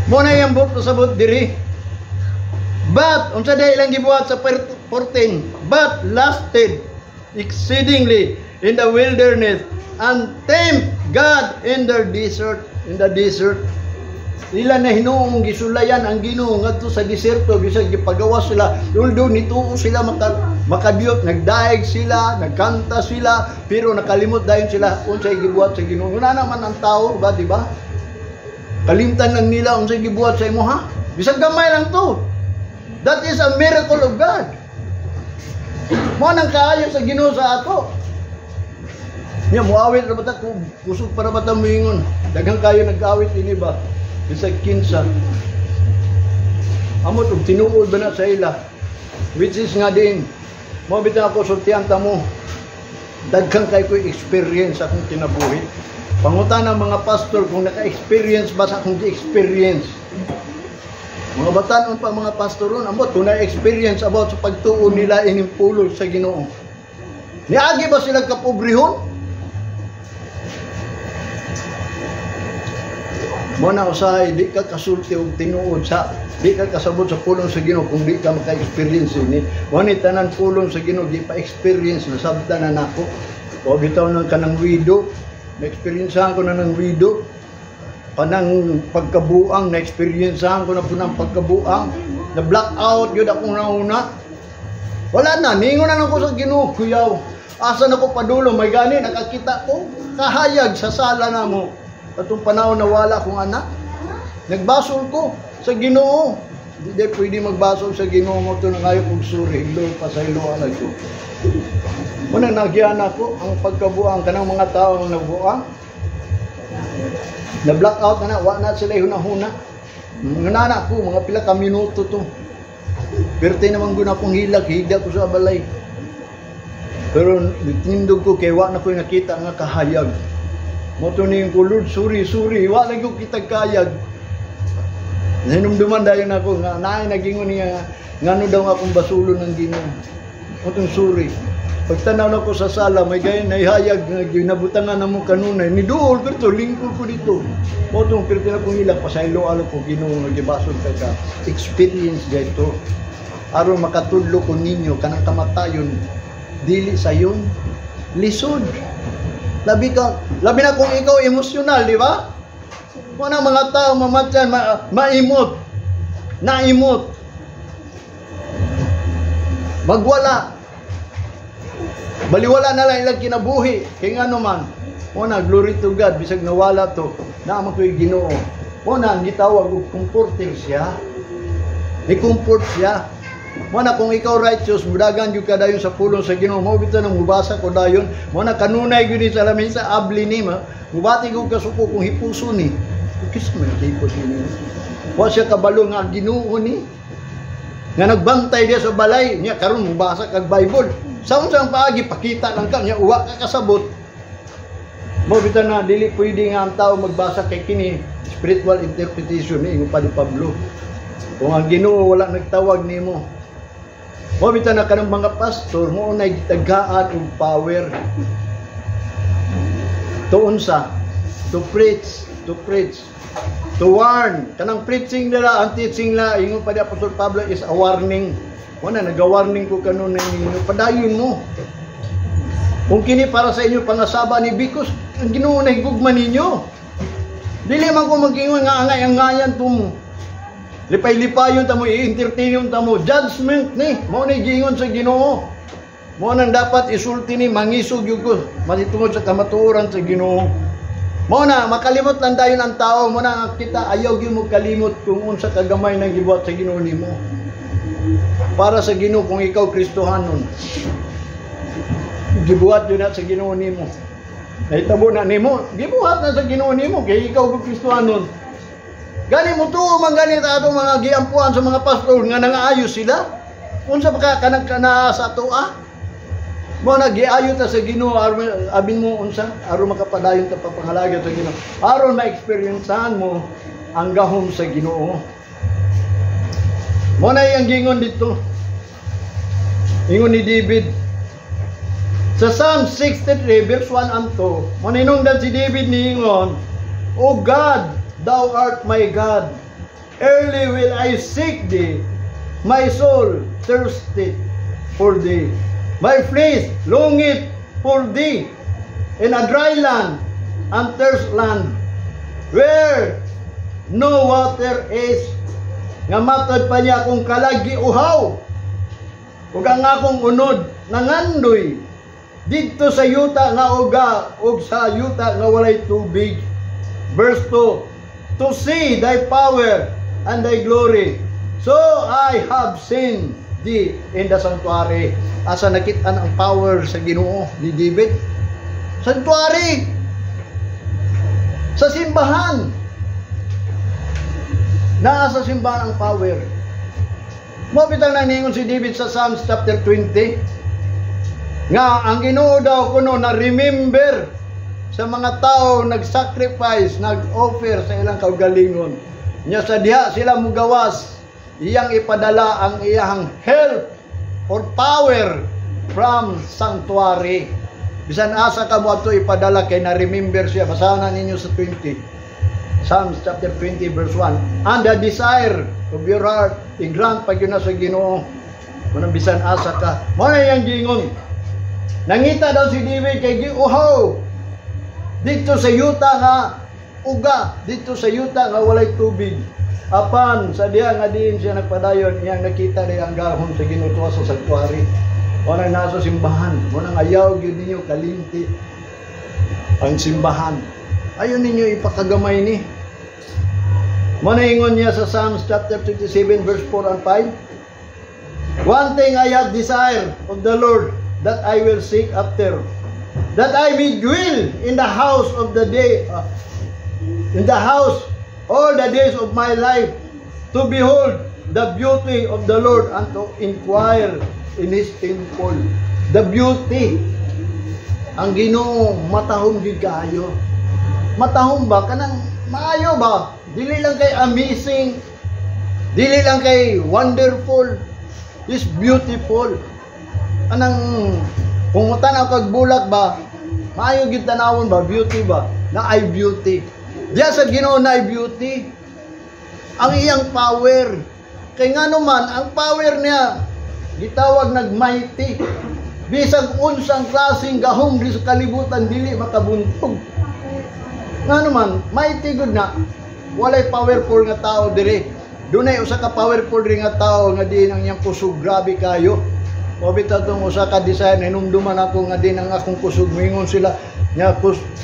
Mo na iyang buot pasabot diri. But unsa day ilang gibuhat sa 14? But lusted exceedingly in the wilderness and tempt God in the desert, in the desert. Ila na hinuong gisulayan ang Ginoo ngadto sa diserto, bisag gipagawas sila, although nituo sila makadiyot, nagdaig sila, nagkanta sila, pero nakalimot dayon sila unsay gibuhat sa Ginoo. Una naman ang tao ba, di ba? Kalimtan lang nila unsay gibuhat sa imo ha. Bisag gamay lang to. That is a miracle of God. Mo nang kaayo sa Ginoo sa ato. Nya muawit ra ba ta, kusog para ba ta moingon. Daghang kayo nag-awit ini ba? Bisag kinsa. Amot og tinuod ba na sa ila? Which is nga din. Mo bitaw ako sultian ta mo. Daghan kay ko experience akong kinabuhi. Pangutan ang mga pastor kung naka-experience ba sa akong gi-experience. Mga batanon pa mga pastor ron, amot kung na-experience about sa pagtuo nila ining pulong sa Ginoo. Niagi ba sila kapobrehon? Mo na usahay di ka kasulti og tinuod sa di ka kasabot sa pulong sa Ginoo kung di ka maka-experience ini. Mo ni tanan pulong sa Ginoo di pa experience na sabta na nako. O bitaw nang kanang widow, na-experiencehan ko na ng widow. Kanang pagkabuang, na-experiencehan ko na po ng pagkabuang. Na blackout yun akong nauna. Wala na, ningon na lang ko sa Ginoo, kuyaw. Asa na ko padulo, may gani, nakakita ko, kahayag sa sala na mo. Atong panahon na wala akong anak, nagbasol ko sa Ginoo. Hindi pwede magbasol sa Ginoo mo ito na ngayon kong suri, hilo, pasayloan na ko. Muna nagyan ako ang pagkabuang kanang mga tao ang nabuang. Na blackout na na, wa na sila hunahuna. Ngunana ko, mga pila ka minuto to. Perte naman guna akong hilak, higda ko sa balay. Pero tindog ko kay wa na ko nakita nga kahayag. Moto ni ko, Lord, sorry, sorry, wa na ko kitag kayag. Hinumduman dayon ako nga naay nagingon niya ngano daw nga akong basulo ng Ginoo. Motong sorry. Pagtanaw na ko sa sala, may gayon naihayag nga ginabutangan na mo kanunay. Ni duol pero to lingkod ko dito. Motong pero na kong hilak pasaylo alo ko Ginoo nga gibasol ka ka. Experience dito. Aron makatudlo ko ninyo kanang kamatayon dili sayon lisod. Labi ka, labi na kung ikaw emosyonal, di ba? Kung ang mga tao mamatyan, maimot, naimot, magwala, baliwala na lang ilang kinabuhi. Kaya nga naman, una, glory to God, bisag nawala to, naama ko'y Ginoo. Una, ang gitawag, og comforter siya. Ni-comfort siya. Mo na kung ikaw righteous, mudagan jud ka dayon sa pulong sa Ginoo. Mao bitaw nang mubasa ko dayon. Mo na kanunay gyud ni sa lamisa abli ni ma. Mubati ko kasuko kung hipuso ni. Kis man hipos ni. Wa siya kabalo nga ang Ginoo ni. Nga nagbantay diya sa balay niya karon mubasa kag Bible. Sa unsang paagi pakita lang ka niya uwa ka kasabot. Mo bitaw na dili pwede nga ang tao magbasa kay kini spiritual interpretation ni ingon pa ni Pablo. Kung ang Ginoo wala nagtawag nimo. Mo bitaw na kanang mga pastor mo nay gitagaan og power. Tuon sa to preach, to preach, to warn. Kanang preaching nila, ang teaching nila, ingon pa ni Apostol Pablo is a warning. Wala nagawarning ko kanunay ninyo. Padayon mo. Kung kini para sa inyo pangasaba ni because ang Ginoo na higugma ninyo. Dili man ko mag-ingon nga angay angayan tumo. Lipay-lipayon ta mo, i-entertain ta mo. Judgment ni, mao ni giingon sa Ginoo. Mao nang dapat isulti ni mangisog gyud ko matitungod sa kamatuoran sa Ginoo. Mao na makalimot lang dayon ang tao, mao na kita ayaw gyud mo kalimot kung unsa kagamay nang gibuhat sa Ginoo nimo. Para sa Ginoo kung ikaw Kristohanon. Gibuhat yun na sa Ginoo nimo. Nahitabo na nimo, gibuhat na sa Ginoo nimo kay ikaw kung Kristohanon. Gani mo tuo man gani sa atong mga giampuan sa mga pastor nga nangaayo sila. Unsa pa ka kanang kana sa atoa? Mo na giayo ta sa Ginoo aron abin mo unsa aron makapadayon ta papangalaga sa Ginoo. Aron ma-experiencehan mo ang gahom sa Ginoo. Mo na iyang gingon dito. Ingon ni David sa Psalm 63 verse 1 and 2, maninungdan si David niingon, "O God, Thou art my God. Early will I seek Thee. My soul thirsteth for Thee. My flesh longeth for Thee in a dry land and thirsty land where no water is." Nga matod pa niya kung kalag giuhaw ug ang akong unod nangandoy didto sa yuta nga uga ug sa yuta nga walay tubig. Verse 2, "To see Thy power and Thy glory. So I have seen Thee in the sanctuary." Asa nakit-an ang power sa Ginoo ni David? Sanctuary! Sa simbahan. Naa sa simbahan ang power. Mo bitang naningon si David sa Psalms chapter 20 nga ang Ginoo daw kuno na remember sa mga tao nag-sacrifice, nag-offer sa ilang kaugalingon. Nya sa diha sila mugawas, iyang ipadala ang iyang help or power from sanctuary. Bisan asa ka mo ato ipadala kay na-remember siya. Basahan na ninyo sa 20. Psalms chapter 20 verse 1. "And the desire of your heart, i-grant pag yun na sa Ginoo. Manang bisan asa ka." Mo na iyang gingon. Nangita daw si David kay giuhaw dito sa yuta nga uga, dito sa yuta nga walay tubig. Apan sa diha nga diin siya nagpadayon, iyang nakita diha ang gahom sa Ginoo sa sanctuary. O nang nasa simbahan, mo nang ayaw gyud ninyo kalimti ang simbahan. Ayaw ninyo ipakagamay ni. Mo na ingon niya sa Psalms chapter 27 verse 4 and 5. "One thing I have desired of the Lord that I will seek after, that I may dwell in the house of the day, in the house all the days of my life, to behold the beauty of the Lord and to inquire in His temple." The beauty. Ang Ginoo matahom gyud kaayo. Matahom ba kanang maayo ba? Dili lang kay amazing. Dili lang kay wonderful. Is beautiful. Anang kung tan-aw kag bulak ba, maayo gyud tanawon ba, beauty ba? Na ay beauty. Diya sa Ginoo na ay beauty. Ang iyang power. Kay ngano man ang power niya gitawag nag mighty. Bisag unsang klaseng gahom di sa kalibutan dili makabuntog. Ngano man, mighty gud na. Walay powerful nga tao dire. Dunay usa ka powerful ri nga tao nga diin ang iyang kusog grabe kayo. O bitaw tong usa ka design hinumduman ako nga din ang akong kusog moingon sila nya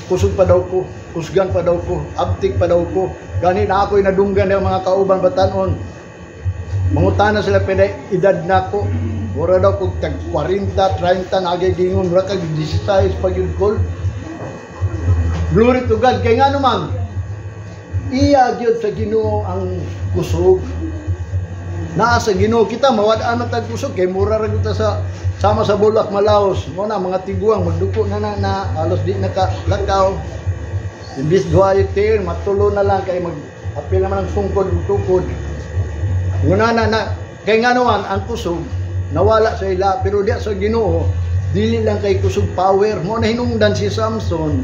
kusog pa daw ko, kusgan pa daw ko, abtik pa daw ko. Gani na ako'y nadunggan ng mga kauban batanon. Mangutana sila pila edad nako. Mura daw kog tag 40, 30 nagay gingon mura kag 16 pa gyud ko. Glory to God, kay ngano man iya gyud sa Ginoo ang kusog. Naa sa Ginoo. Kita mawad-an na tag kusog kay mura ra gyud ta sa sama sa bulak malaos. Mo na mga tiguang magduko na na, na halos di na ka lakaw. Imbis duha tiil, matulo na lang kay mag apil naman ang sungkod ug tukod. Nguna na na kay ngano man ang kusog nawala sa ila, pero diya sa Ginoo dili lang kay kusog, power mo na. Hinungdan si Samson,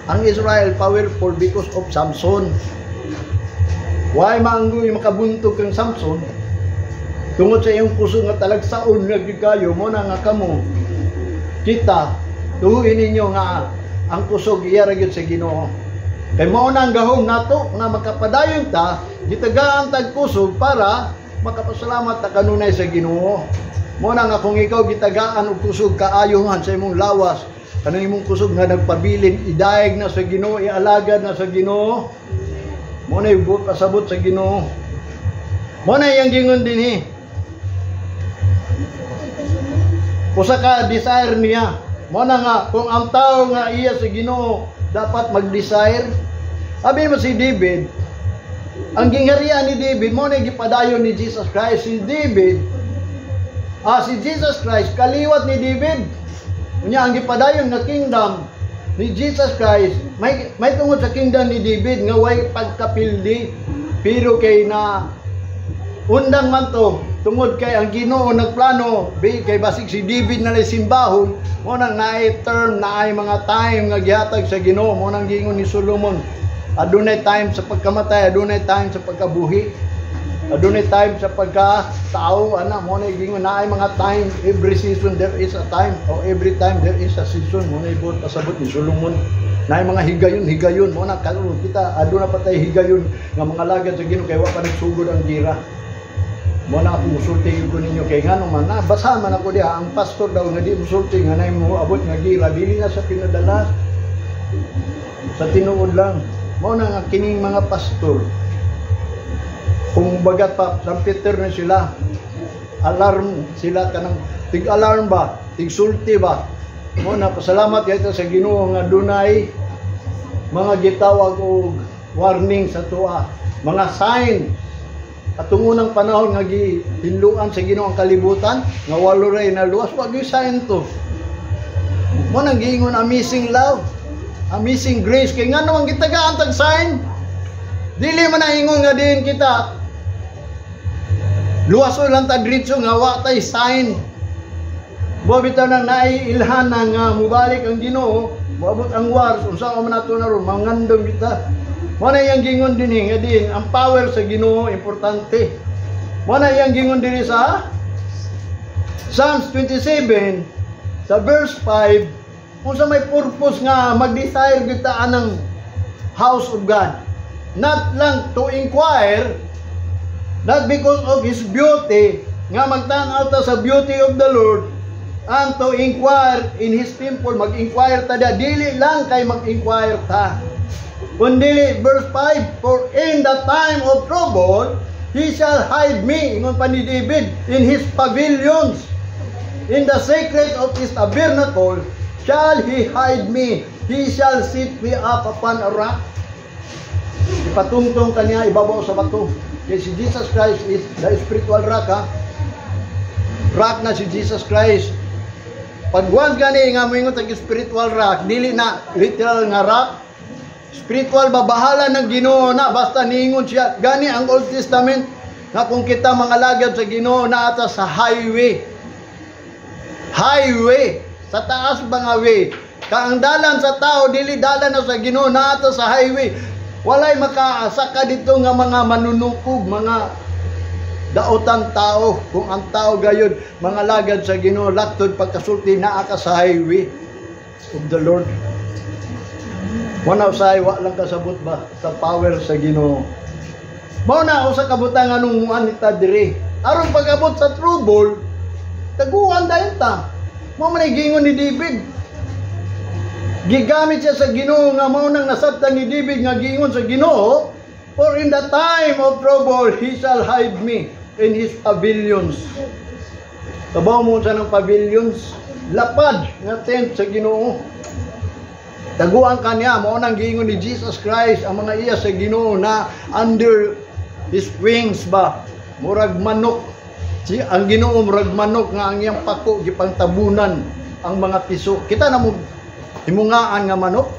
ang Israel powerful because of Samson. Why maanggoy makabuntog kang Samson tungod sa iyong kusog nga talagsaon nga gyud kayo. Mo na nga kamo, kita tuhuin ninyo nga ang kusog iya ra gyud sa Ginoo kay mao na ang gahom nato nga makapadayon ta. Gitagaan tag kusog para makapasalamat ta kanunay sa Ginoo. Mo na nga kung ikaw gitagaan og kusog, kaayohan sa imong lawas, kanang imong kusog nga nagpabilin, idayeg na sa Ginoo, ialagad na sa Ginoo. Mo na yung pasabot sa Ginoo. Mo na iyang gingon dinhi. Usa ka desire niya. Mo na nga kung ang tao nga iya sa Ginoo dapat mag-desire. Abi mo si David, ang gingharian ni David mo na gipadayon ni Jesus Christ. Si David, si Jesus Christ kaliwat ni David. Unya ang gipadayon nga kingdom ni Jesus Christ may tungod sa kingdom ni David nga way pagkapildi, pero kay na undang man to tungod kay ang Ginoo nagplano kay basig si David na simbahon. Mo nang naay term, naay mga time nga gihatag sa Ginoo. Mo nang giingon ni Solomon, adunay time sa pagkamatay, adunay time sa pagkabuhi, adunay time sa pagka-tao ana. Mo na gingon naay mga time, every season there is a time o every time there is a season. Mo na ibot pasabot ni Solomon, naay mga higayon higayon. Mo na karon kita aduna pa tay higayon nga mga lagad sa Ginoo kay wa pa nagsugod ang gira. Mo na ako musulti ko ninyo kay ngano man na basa man ako diha, ang pastor daw nga di musulti nga nay mo abot nga gira, dili na sa pinadala, sa tinuod lang. Mo na nga kining mga pastor, kung bagat pa San Peter na sila, alarm sila, kanang tig alarm ba, tig sulti ba. Mo na pasalamat kay sa Ginoo nga dunay mga gitawag og warning sa tuwa, mga sign atong unang panahon nga gihinluan sa Ginoo ang kalibutan nga walo ray naluwas. Wa gyud sign to. Mo nang giingon, amazing love, amazing grace, kay ngano ang gitagaan tag sign. Dili man na ingon nga diin kita luwason lang ta diretso nga wa tay sign. Mo bitaw nang naay ilhanan nga mubalik ang Ginoo, moabot ang war, unsa man nato na ron, mangandong kita. Mo na iyang gingon dinhi nga din ang power sa Ginoo importante. Mo na iyang gingon dinhi sa Psalms 27 sa verse 5, unsa may purpose nga mag-desire kita anang house of God. Not lang to inquire, not because of His beauty, nga magtan-aw ta sa beauty of the Lord, and to inquire in His temple, mag-inquire ta da, dili lang kay mag-inquire ta. Kundi, verse 5, "For in the time of trouble, He shall hide me," ingon pa ni David, "in His pavilions. In the secret of His tabernacle shall He hide me. He shall set me up upon a rock." Ipatungtong kaniya ibabaw sa bato. Kaya si Jesus Christ is the spiritual rock, ha? Rock na si Jesus Christ. Pag once gani nga moingon tag spiritual rock, dili na literal nga rock. Spiritual ba, bahala ng Ginoo na basta niingon siya. Gani ang Old Testament nga kung kita mga lagad sa Ginoo na ata sa highway. Highway sa taas ba nga way. Ka ang dalan sa tao dili dalan na sa Ginoo, na ata sa highway. Walay makaasaka dito nga mga manunukog, mga daotan tao. Kung ang tao gayud mga lagad sa Ginoo, laktod pagkasulti, naa ka sa highway of the Lord. Wala usay wa lang kasabot ba sa power sa Ginoo. Mao na usa ka butang anong muan ta diri. Aron pag-abot sa trouble, taguan dayon ta. Mao man ay giingon ni David. Gigamit siya sa Ginoo nga mao nang nasabtan ni David nga giingon sa Ginoo, "For in the time of trouble He shall hide me." in His pavilions. Kabaw mo sa ng pavilions, lapad nga tent sa Ginoo. Taguan ka niya, mao nang giingon ni Jesus Christ ang mga iya sa Ginoo na under His wings ba. Murag manok. Si ang Ginoo murag manok nga ang iyang pako gipangtabunan ang mga piso. Kita na mo himungaan nga manok.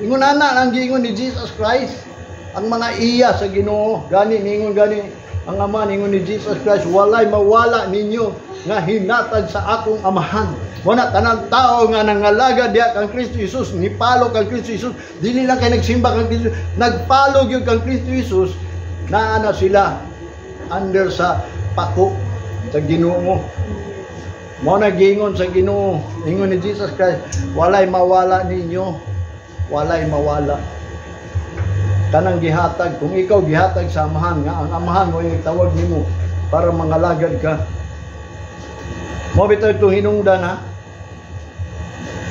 Ingon ana ang giingon ni Jesus Christ ang mga iya sa Ginoo. Gani ningon gani ang Ama, ningon ni Jesus Christ, "Walay mawala ninyo nga hinatag sa akong Amahan." Wala tanan tao nga nangalagad diha kang Kristo Jesus, nipalo kang Kristo Jesus, dili lang kay nagsimba kang Kristo, nagpalo gyud kang Kristo Jesus, naa na sila under sa pako sa Ginoo. Mao na giingon sa Ginoo, ingon ni Jesus Christ, "Walay mawala ninyo, walay mawala." Kanang gihatag, kung ikaw gihatag sa Amahan, nga ang Amahan mo yung tawag nimo para mangalagad ka. Mo bitaw itong hinungdan, ha.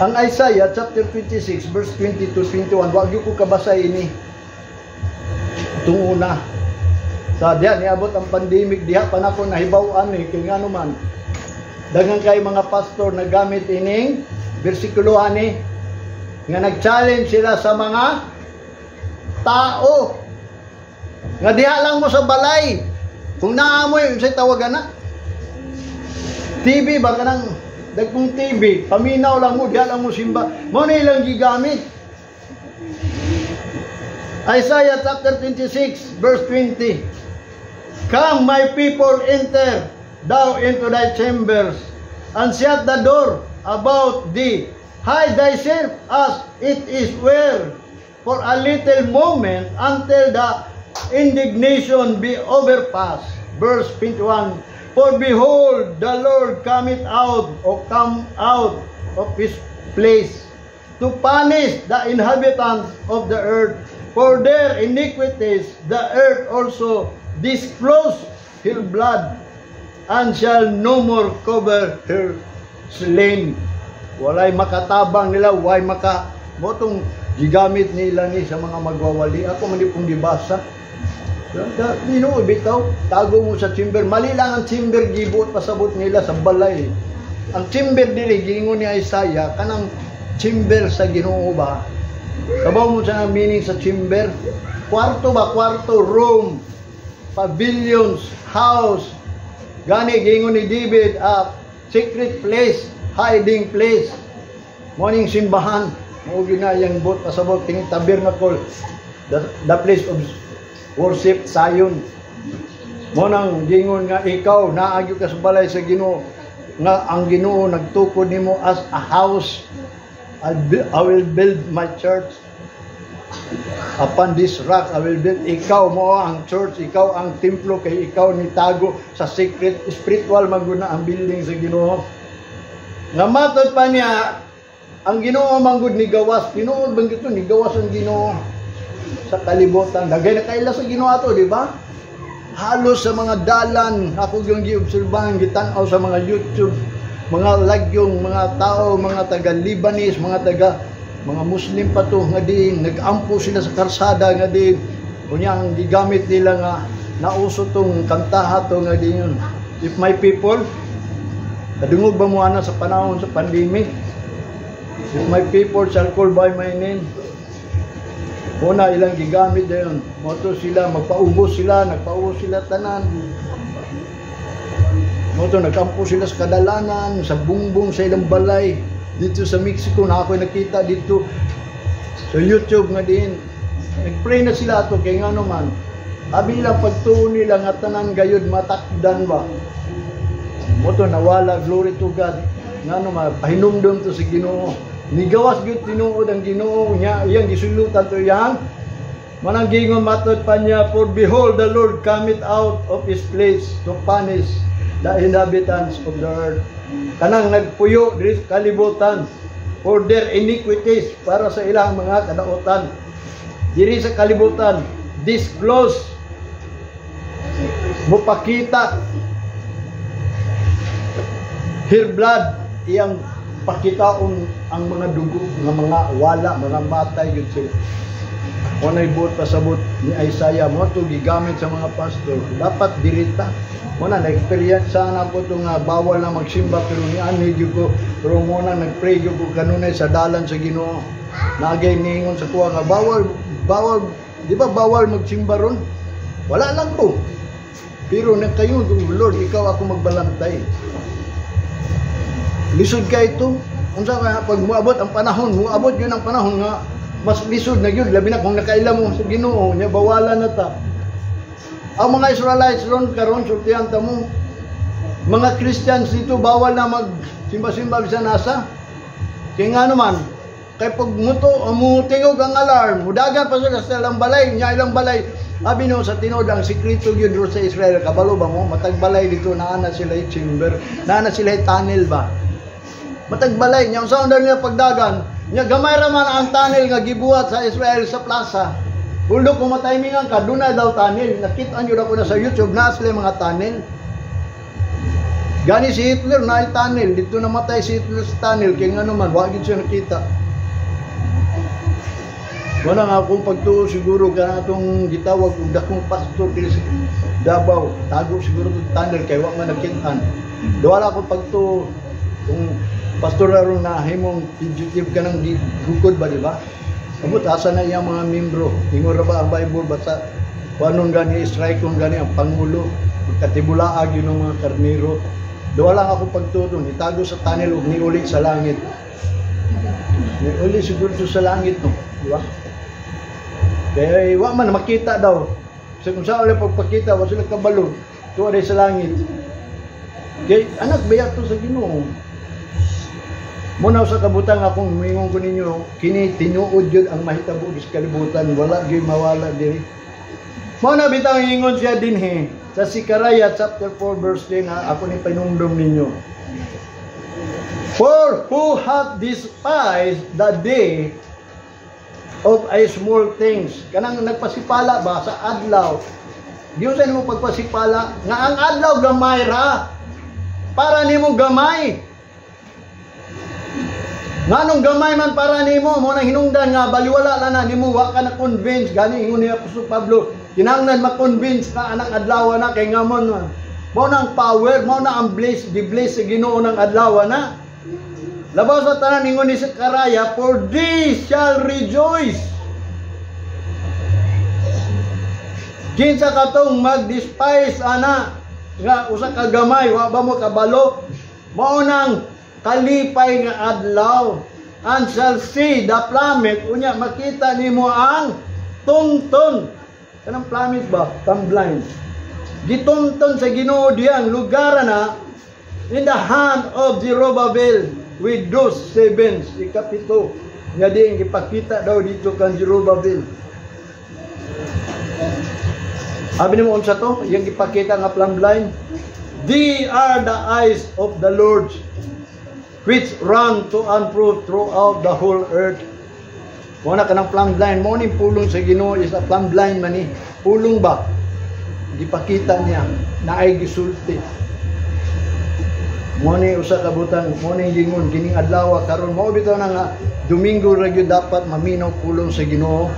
Ang Isaiah chapter 26 verse 20 to 21, wag ko kabasa ini. Itong una. Sa diha niabot ang pandemic, diha pa nako nahibaw-an eh, kay ngano man daghan kay mga pastor nagamit ining bersikulo ani nga nag-challenge sila sa mga tao nga diha lang mo sa balay kung naamoy sa tawagan na TV ba, kanang dagkong TV, paminaw lang mo, diha lang mo simba. Mo na ilang gigamit. Isaiah chapter 26 verse 20. "Come, my people, enter thou into thy chambers and shut the door about thee. Hide thyself as it is were for a little moment until the indignation be overpast." Verse 21. "For behold, the Lord cometh out or come out of His place to punish the inhabitants of the earth for their iniquities. The earth also disclose her blood and shall no more cover her slain." Walay makatabang nila, way maka mo tong gigamit nila ni sa mga magwawali. Ako man di pong gibasa. Dino bitaw, tago mo sa chamber. Mali lang ang chamber gibuot pasabot nila sa balay. Ang chamber dili giingon ni Isaiah kanang chamber sa Ginoo ba? Kabaw mo sa meaning sa chamber? Kwarto ba? Kwarto, room, pavilions, house. Gani giingon ni David, a secret place, hiding place. Morning simbahan, mao gyud na iyang buot pasabot tingin tabernacle, the place of worship, sayon. Mo nang gingon nga ikaw naagyo ka sa balay sa Ginoo nga ang Ginoo nagtukod nimo as a house. I will build my church. Upon this rock I will build. Ikaw mo ang church, ikaw ang templo kay ikaw ni tago sa secret spiritual maguna ang building sa Ginoo. Nga matod pa niya, ang Ginoo manggod ni gawas, tinuod bang gito ni gawas ang Ginoo sa kalibutan. Dagay na kaila sa Ginoo ato, di ba? Halos sa mga dalan, ako yung giobserbahan, gitan-aw sa mga YouTube, mga lagyong, mga tao, mga taga Lebanese, mga taga mga Muslim pa to nga din nag-ampo sila sa karsada nga din kunya ang gigamit nila nga nauso tong kantaha to nga din yun. "If My People." Kadungog ba mo ana sa panahon sa pandemic? "If my people shall call by my name." Una ilang gigamit dayon. Moto sila magpaubos sila, nagpaubos sila tanan. Moto nagkampo sila sa kadalanan, sa bungbong sa ilang balay. Dito sa Mexico na ako nakita dito sa YouTube nga din. Nagpray na sila ato kay ngano man. Abi nila pagtuo nila nga tanan gayud matakdan ba. Moto nawala, glory to God. Ngano man pahinumdom to sa Ginoo. Nigawas gyud tinuod ang Ginoo nya iyang gisulutan to iyang manang gingon matod pa niya, "For behold, the Lord cometh out of His place to punish the inhabitants of the earth," kanang nagpuyo diri sa kalibutan, "for their iniquities," para sa ilang mga kadautan diri sa kalibutan. Disclose, mupakita, "her blood," iyang pakitaon ang mga dugo nga mga wala, mga matay yun sila. Mo nay buot pasabot ni Isaiah mo to gigamit sa mga pastor. Dapat dirita. Mo na na-experience sana ko to nga bawal na magsimba, pero ni anhi gyud ko, pero mo na nagpray gyud ko kanunay sa dalan sa Ginoo. Nagay niingon sa kuha nga bawal, bawal, di ba bawal magsimba ron? Wala lang ko. Pero na kayo, "Lord, ikaw ako magbalantay." Lisod kay ito. Unsa ka pag muabot ang panahon, muabot yun ang panahon nga mas lisod na yun, labi na kung nakaila mo sa Ginoo, nya bawalan na ta. Ang mga Israelites ron karon, sultihan ta mo. Mga Christians dito, bawal na mag simba-simba bisan asa. Kaya nga naman, kay pag muto, mutingog ang alarm, mudagan pa sila sa ilang balay, nya ilang balay. Abi no, sa tinuod, ang sikreto gyud ro sa Israel, kabalo ba mo? Matag balay dito naa na sila chamber, naa na sila tunnel ba? Matag balay nya, unsa nila pagdagan? Nya gamay ra man ang tunnel nga gibuhat sa Israel sa plaza. Bulok kung matimingan ka, doon na daw tunnel. Nakita nyo na ko na sa YouTube, na sila mga tunnel. Gani si Hitler na tunnel. Dito namatay si Hitler sa tunnel. Kaya nga naman, wag siya nakita. Wala nga akong pagtuo siguro ka atong gitawag og dakong pastor diri sa Davao. Tago siguro itong tunnel kay wa man nakitaan. Wala akong pagtuo kung pastor aron na himong fugitive ka ng bukod ba, di ba? Amot asa na iyang mga membro? Ingon ra ba ang Bible basta kuanon gani, strike kung gani ang pangulo, magkatibulaag yun ng mga karniro. Wala ako pagtuo, itago sa tunnel ug niuli sa langit. Niuli siguro to sa langit, no, di ba? Kaya wa man makita daw. Sa kung saan ulit pagpakita, wa sila kabalo. Tuwa sa langit. Kay anak baya to sa Ginoo. Muna sa kabutang akong mingon ko ninyo, kini tinuod yun ang mahitabo sa kalibutan, wala gyud mawala diri. Mao na bitaw ingon siya dinhi sa Zechariah chapter 4 verse 10 na ako ni panumdum ninyo. "For who hath despised the day of a small things?" Kanang nagpasipala ba sa adlaw? Giunsa nimo pagpasipala nga ang adlaw gamay ra. Para nimo gamay. Nganong gamay man para nimo, mo nang hinungdan nga baliwala na na nimo, wa ka na convince. Gani ingon ni Apostol Pablo, kinahanglan ma-convince ka anang adlaw na kay ngamon man. Mao na ang power, mao na ang bliss, gi-bless sa Ginoo ng adlaw na. Labaw sa tanan, ingon ni Zechariah, "For these shall rejoice." Kinsa katong mag-despise ana nga usa ka gamay, wa ba mo kabalo? Mao nang kalipay nga adlaw, "and shall see the plummet," unya makita nimo ang tungton. Kanang plummet ba, tumbline, gitunton sa Ginoo diyang lugar na "in the hand of Zerubbabel with those sevens." Ikapito nga diin gipakita daw dito kan Zerubbabel. Abi nimo, unsa to yang gipakita nga plumb line? "They are the eyes of the Lord which run to and fro throughout the whole earth." Mo na kanang plumb line, mo ni pulong sa Ginoo is a plumb line man ni. Pulong ba? Gipakita niya na ay gisulti. Mo ni usa ka butang, mo ni gingon kining adlaw karon, mao bitaw na nga Domingo ra gyud dapat maminaw pulong sa Ginoo.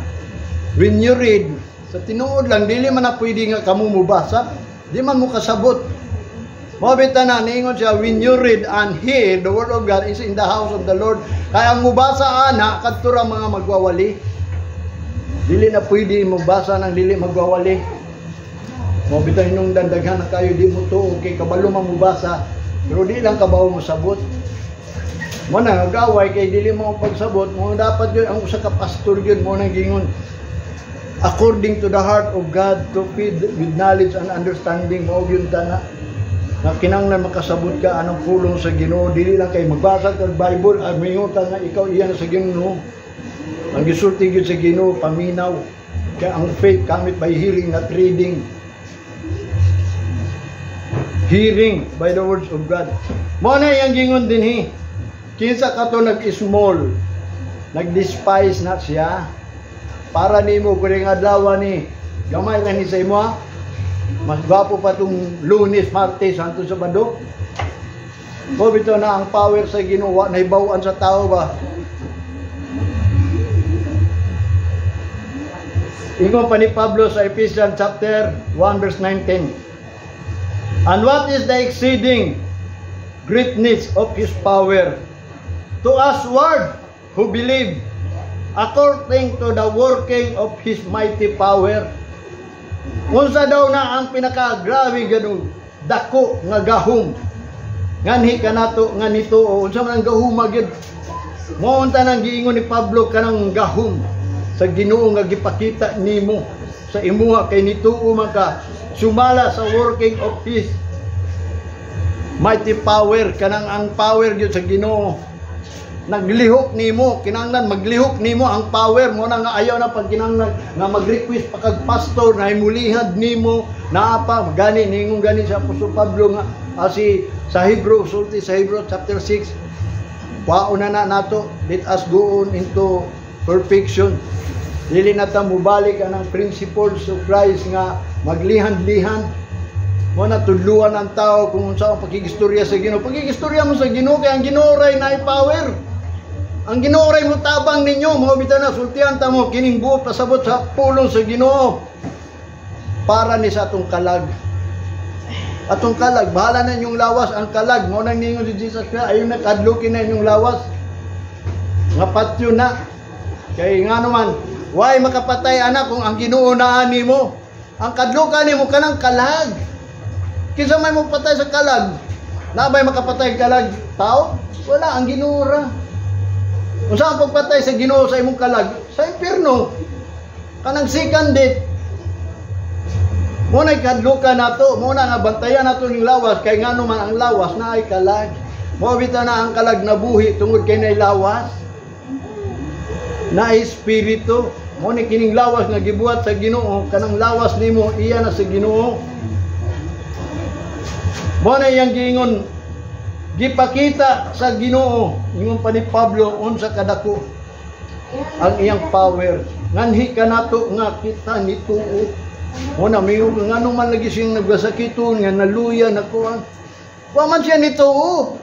When you read, sa tinuod lang, dili man na pwede nga kamo mubasa, di man mo kasabot. Mao bitaw na niingon siya, when you read and hear the word of God is in the house of the Lord. Kaya ang mubasa ana, kadto ra mga magwawali. Dili na pwede mubasa ng dili magwawali. Mao bitaw hinungdan daghan na kayo di mo tuo kay kabalo man mubasa, pero di lang kabaw mo sabot. Mo na gaway kay dili mo pagsabot, mo dapat yun ang usa ka pastor gyud mo nang gingon according to the heart of God to feed with knowledge and understanding. Mao gyud ta na kinahanglan makasabot ka anong pulong sa Ginoo, dili lang kay magbasa kag Bible at mingon ka nga ikaw iyan sa Ginoo. Ang gisulti gyud sa Ginoo paminaw. Kaya ang faith cometh by hearing, not reading. Hearing by the words of God. Mo na iyang gingon dinhi. Kinsa kato nag-small, nag-despise na siya. Para nimo kuring adlaw ni gamay ra ni sa imo ha. Mas gwapo pa tong Lunes, Martes, hangtod Sabado. Mo bitaw na ang power sa Ginoo wa nahibaw-an sa tao ba. Ingon pa ni Pablo sa Ephesians chapter 1 verse 19. "And what is the exceeding greatness of His power to us-ward who believe, according to the working of His mighty power." Unsa daw na ang pinaka-grabe ganun dako nga gahom nganhi kanato nga nito o unsa man ang gahom gyud? Mao unta nang giingon ni Pablo, kanang gahom sa Ginoo nga gipakita nimo sa imuha kay nituo man ka sumala sa working of His mighty power. Kanang ang power gyud sa Ginoo naglihok nimo. Kinahanglan maglihok nimo ang power mo na nga ayaw na pag kinahanglan nga mag-request pa kag pastor na imulihad nimo naa pa. Gani ningon gani sa Apostol Pablo nga si sa Hebrew, sulti sa Hebrew chapter 6, waon na na nato, let us go on into perfection. Dili na ta mubalik anang principles of Christ nga maglihan-lihan mo na tudluan ang tao kung unsa ang pakigistorya sa Ginoo. Pakigistorya mo sa Ginoo kay ang Ginoo ray naay power. Ang Ginoo ray mo tabang ninyo. Mao bitaw na sultihan ta mo kining buot pasabot sa pulong sa Ginoo para ni sa atong kalag. Atong kalag, bahala na inyong lawas, ang kalag mo nang ningon si Jesus Christ, ayon na kadlukin na inyong lawas nga patyo na. Kay nga naman, why makapatay anak kung ang Ginoo naa nimo? Ang kadlukan nimo kanang kalag. Kinsa may mo patay sa kalag? Naa bay makapatay kalag tao? Wala, ang Ginoo ra. Unsa ang pagpatay sa Ginoo sa imong kalag? Sa impierno. Kanang second death. Mo na kadlukan nato, mo na nga bantayan nato ning lawas kay ngano man ang lawas na ay kalag. Mo bitaw na ang kalag nabuhi tungod kay nay lawas. Na espiritu. Mo ni kining lawas nga gibuhat sa Ginoo, kanang lawas nimo iya na sa Ginoo. Mo na iyang giingon, gipakita sa Ginoo, ingon pa ni Pablo, unsa kadako ang iyang power nganhi kanato nga kita nituo. Mo na mingon ngano man lagi siyang nagsakiton nga naluya na kuan. Wa man siya nituo.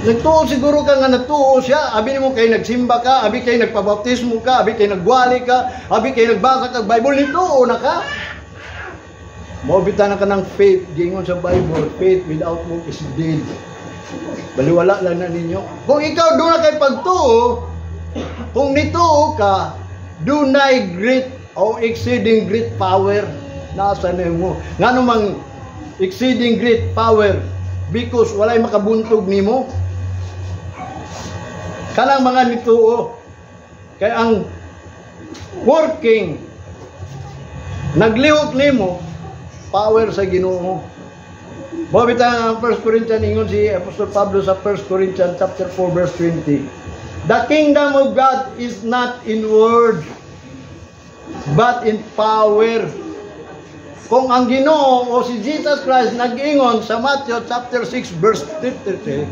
Nagtuo siguro ka nga natuo siya. Abi nimo kay nagsimba ka, abi kay nagpabaptismo ka, abi kay nagwali ka, abi kay nagbasa ka Bible, nituo na ka. Mao bitaw na kanang faith, giingon sa Bible, faith without work is dead. Baliwala lang na ninyo. Kung ikaw doon na kay pagtuo, kung nituo ka, dunay great o exceeding great power nasa nimo. Ngano mang exceeding great power? Because walay makabuntog nimo. Kanang mga nituo kay ang working naglihok nimo, power sa Ginoo. Mao bitaw ang 1 Corinthians, ingon si Apostol Pablo sa 1 Corinthians chapter 4 verse 20. "The kingdom of God is not in word but in power." Kung ang Ginoo o si Jesus Christ nag-ingon sa Matthew chapter 6 verse 33,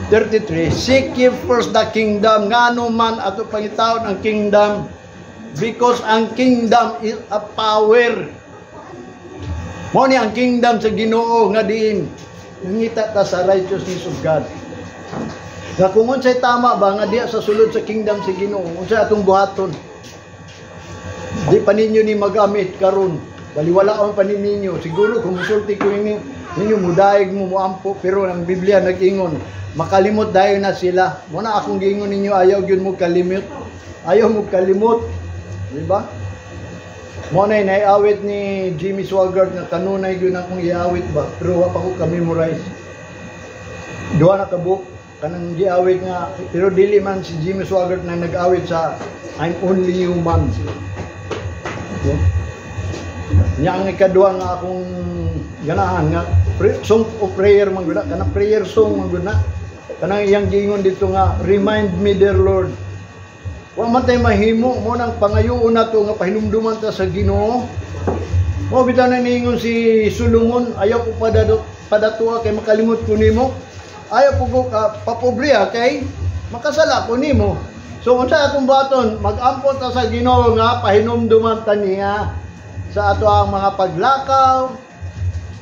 33, "Seek ye first the kingdom," ngano man ato pangitaon ang kingdom? Because ang kingdom is a power. Mo ni ang kingdom sa Ginoo nga diin nangita ta sa righteousness of God. Nga kung unsay tama ba nga diya sa sulod sa kingdom sa Ginoo, unsay atong buhaton? Di pa ninyo ni magamit karon. Baliwalaon pa ni ninyo. Siguro kung musulti ko ninyo, ninyo mudayeg mo, muampo, pero ang Biblia nag-ingon, makalimot dayon na sila. Mo na akong giingon ninyo, ayaw gyud mo kalimot. Ayaw mo kalimot. Di ba? Mo na naiawit ni Jimmy Swaggart nga kanunay gyud akong iawit ba, pero wa pa ko ka-memorize. Duha na ka buok kanang giawit nga, pero dili man si Jimmy Swaggart na nag-awit sa "I'm Only Human." No? Nya ang ikaduha nga akong ganahan nga song of prayer man gud na, kanang prayer song man gud na. Kanang iyang giingon dito nga, "Remind me, dear Lord." Wa man tay mahimo mo nang pangayoon nato nga pahinumduman ta sa Ginoo. Mo bitaw na niingon si Solomon, ayaw ko padatua kay makalimot ko nimo. Ayaw ko ka papobriya kay makasala ko nimo. So unsa atong buhaton? Mag-ampo ta sa Ginoo nga pahinumduman ta niya sa ato ang mga paglakaw,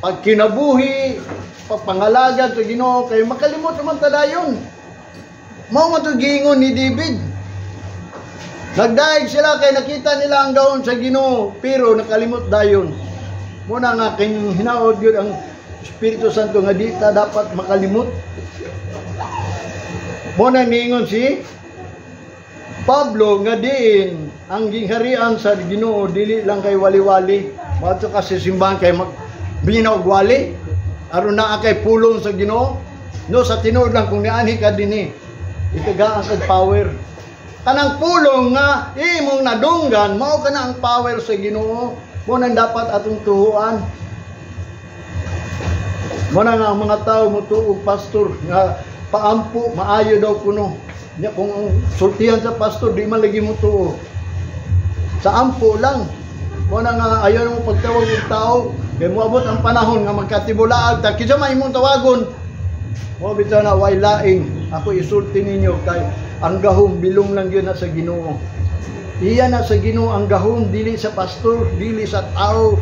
pagkinabuhi, pagpangalagad sa Ginoo kay makalimot naman ta dayon. Mao man to giingon ni David. Nagdaig sila kay nakita nila ang gahom sa Ginoo, pero nakalimot dayon. Muna nga kay hinaod gyud ang Espiritu Santo nga di ta dapat makalimot. Muna niingon si Pablo nga diin ang gingharian sa Ginoo dili lang kay wali-wali. Moadto ka sa simbahan kay mag og wali aron naa kay pulong sa Ginoo. No, sa tinuod lang, kung nianhi ka dinhi, itagaan kag power. Kanang pulong nga imong nadunggan, mao kana ang power sa Ginoo. Mo nang dapat atong tuhuan. Mo na nga ang mga tao mutuo og pastor nga paampo, maayo daw kuno. Nya kung ang sultihan sa pastor, di man lagi mo tuo. Sa ampo lang. Mo na nga ayaw mo pagtawag og tao kay moabot ang panahon nga magkatibulaag ta, kinsa man imong tawagon? Mo bitaw na way laing ako isulti ninyo kay ang gahom bilong lang yun na sa Ginoo. Iya na sa Ginoo ang gahom, dili sa pastor, dili sa tao,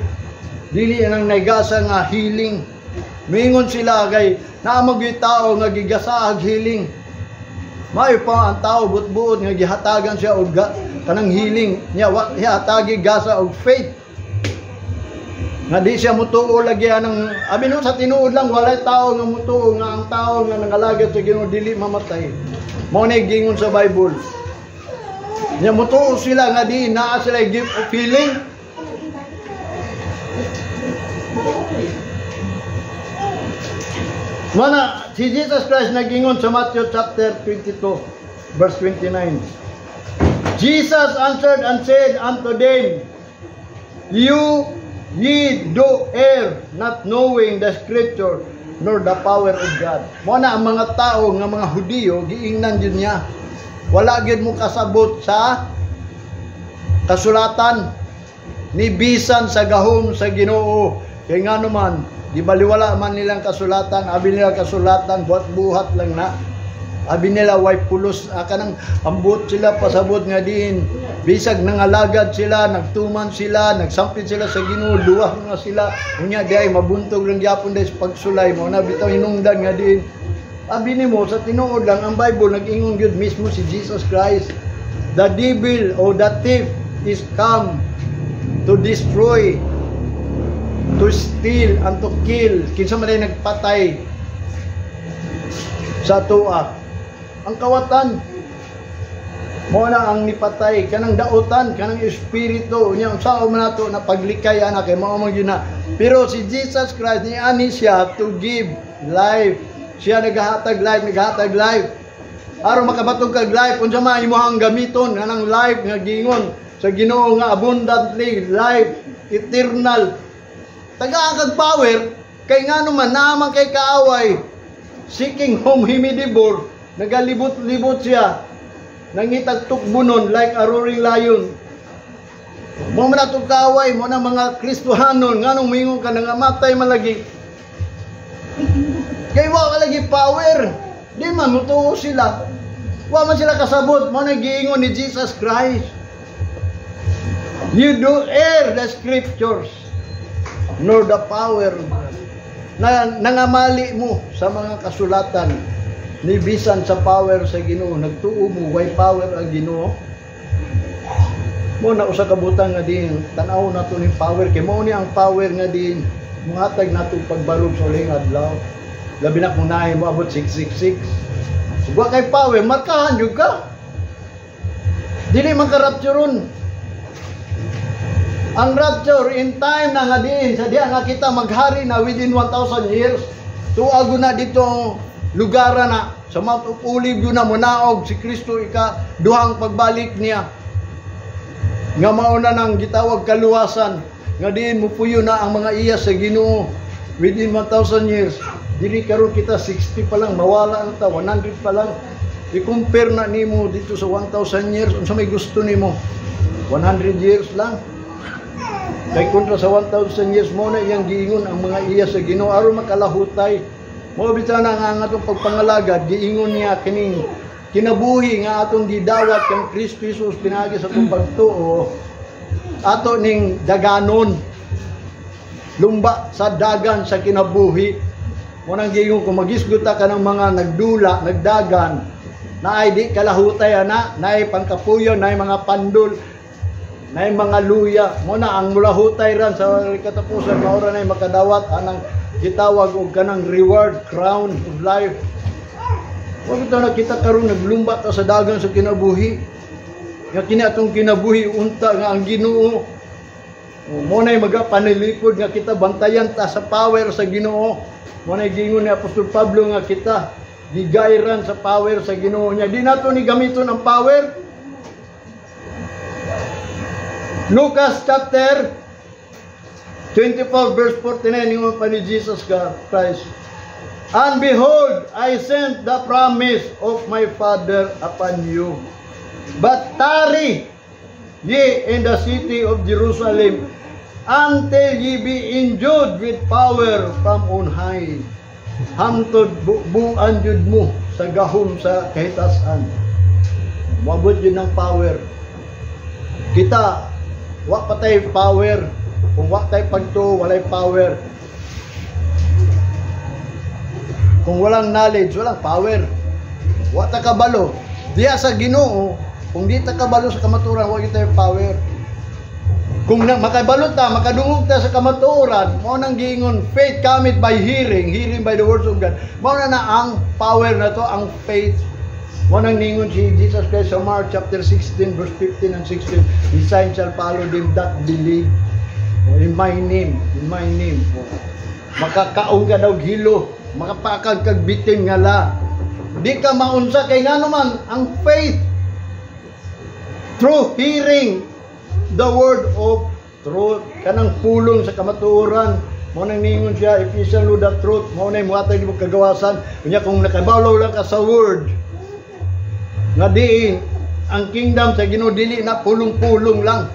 dili ang nagasa nga healing. Mingon sila kay naa man tao nga gigasahag healing. Maayo pa ang tao buot-buot nga gihatagan siya og kanang healing niya, wa hihatagi gasa og faith. Nga di siya mutuo lagi anang abi no. Sa tinuod lang, walay tao nga mutuo nga ang tao nga nangalagad sa Ginoo dili mamatay. Mao ni gingon sa Bible. Nya mutuo sila nga di naa sila gift of healing. Mana si Jesus Christ nagingon sa Matthew chapter 22 verse 29. Jesus answered and said unto them, "You ye do err, not knowing the scripture nor the power of God." Mo na ang mga tao nga mga Hudiyo, giingnan jud niya. Wala gyud mo kasabot sa kasulatan ni bisan sa gahom sa Ginoo. Kay ngano man, di baliwala man nilang kasulatan, abi nila kasulatan buhat-buhat lang na. Abi nila way pulos, kanang ambot sila pasabot nga diin bisag nangalagad sila, nagtuman sila, nagsampit sila sa Ginoo, luwah nga sila. Unya di ay mabuntog lang gyapon dahil sa pagsulay mo na bitaw hinungdan nga diin. Abi nimo sa tinuod lang, ang Bible nag-ingon gyud mismo si Jesus Christ. The devil or the thief is come to destroy, to steal, and to kill. Kinsa man ay nagpatay sa atoa? Ang kawatan. Mo na ang nipatay kanang dautan, kanang espiritu unya unsa man nato na paglikay ana kay mao man gyud na. Pero si Jesus Christ ni ani siya to give life. Siya nagahatag life, nagahatag life. Aron makabatog kag life, unsa man imong gamiton kanang life nga gingon sa Ginoo nga abundantly life, eternal. Tagaan kag power kay ngano man naa man kay kaaway seeking whom he may devour, nagalibot-libot siya, nangitag tukbunon like a roaring lion. Mo man atong kaaway mo na mga Kristohanon, nganong mingon ka nangamatay man lagi? Kay wa ka lagi power. Di man mutuo sila. Wa man sila kasabot mo na giingon ni Jesus Christ. "You do err the scriptures nor the power." Na nangamali mo sa mga kasulatan ni bisan sa power sa Ginoo. Nagtuo mo way power ang Ginoo. Mo na usa ka butang nga din tan-aw nato ning power kay mao ni ang power nga din muhatag nato pagbarog sa uling adlaw. Labi na kung naay moabot 666. Wa kay power, markahan jud ka. Dili man ka raptureon. Ang rapture in time na nga diin sa diha nga kita maghari na within 1,000 years. Tuago na dito lugar na sa Mount of Olive yun na munaog si Kristo ika duhang pagbalik niya. Nga mauna nang gitawag kaluwasan nga diin mupuyo na ang mga iya sa Ginoo within 1,000 years. Dili karon kita 60 pa lang mawala na ta, 100 pa lang. I-compare na nimo dito sa 1,000 years, unsa may gusto nimo? 100 years lang. Kay kontra sa 1,000 years, mo na iyang giingon ang mga iya sa Ginoo aron makalahutay. Mo bitaw na nga ang atong pagpangalagad, giingon niya kining kinabuhi nga atong gidawat kang Kristo Jesus pinaagi sa atong pagtuo, ato ning daganon, lumba sa dagan sa kinabuhi. Mo nang giingon kung magisgot ka ng mga nagdula, nagdagan, Naay di kalahutay ana, naay pangkapuyo, naay mga pandol, naay mga luya. Mo na ang mulahutay ran sa katapusan, mao ra nay makadawat anang gitawag og kanang reward, crown of life. Wa bitaw na kita karon naglumba ta sa dagan sa kinabuhi. Nga kini atong kinabuhi unta nga ang Ginoo mo nay magapanilipod nga kita bantayan ta sa power sa Ginoo. Mo nay giingon ni Apostol Pablo nga kita gigayran sa power sa Ginoo niya. Di nato ni gamiton ang power. Lucas chapter 24 verse 49, ingon pa ni Jesus Christ, "And behold, I sent the promise of my Father upon you. But tarry ye in the city of Jerusalem until ye be endued with power from on high." Hantod buan jud mo sa gahom sa kahitasan. Moabot jud ng power. Kita, wa pa tay power. Kung wa tay pagtuo, walay power. Kung walang knowledge, walang power. Wa ta kabalo. Diya sa Ginoo, kung di ta kabalo sa kamatuoran, wa gyud power. Kung na, makabalo ta, makadungog ta sa kamatuoran, mao nang giingon, faith cometh by hearing, hearing by the words of God. Mao na na ang power na to, ang faith. Mao nang ningon si Jesus Christ sa Mark chapter 16 verse 15 and 16, "The signs shall follow them that believe. In my name, in my name." Makakaon ka daw hilo, makapakag kag bitin nga la. Di ka maunsa kay ngano man ang faith through hearing the word of truth, kanang pulong sa kamatuoran. Mo nang ningon siya, if you shall know the truth, mao na muhatag mo kagawasan. Unya kung nakabawlaw lang ka sa word nga diin ang kingdom sa Ginoo, dili na pulong-pulong lang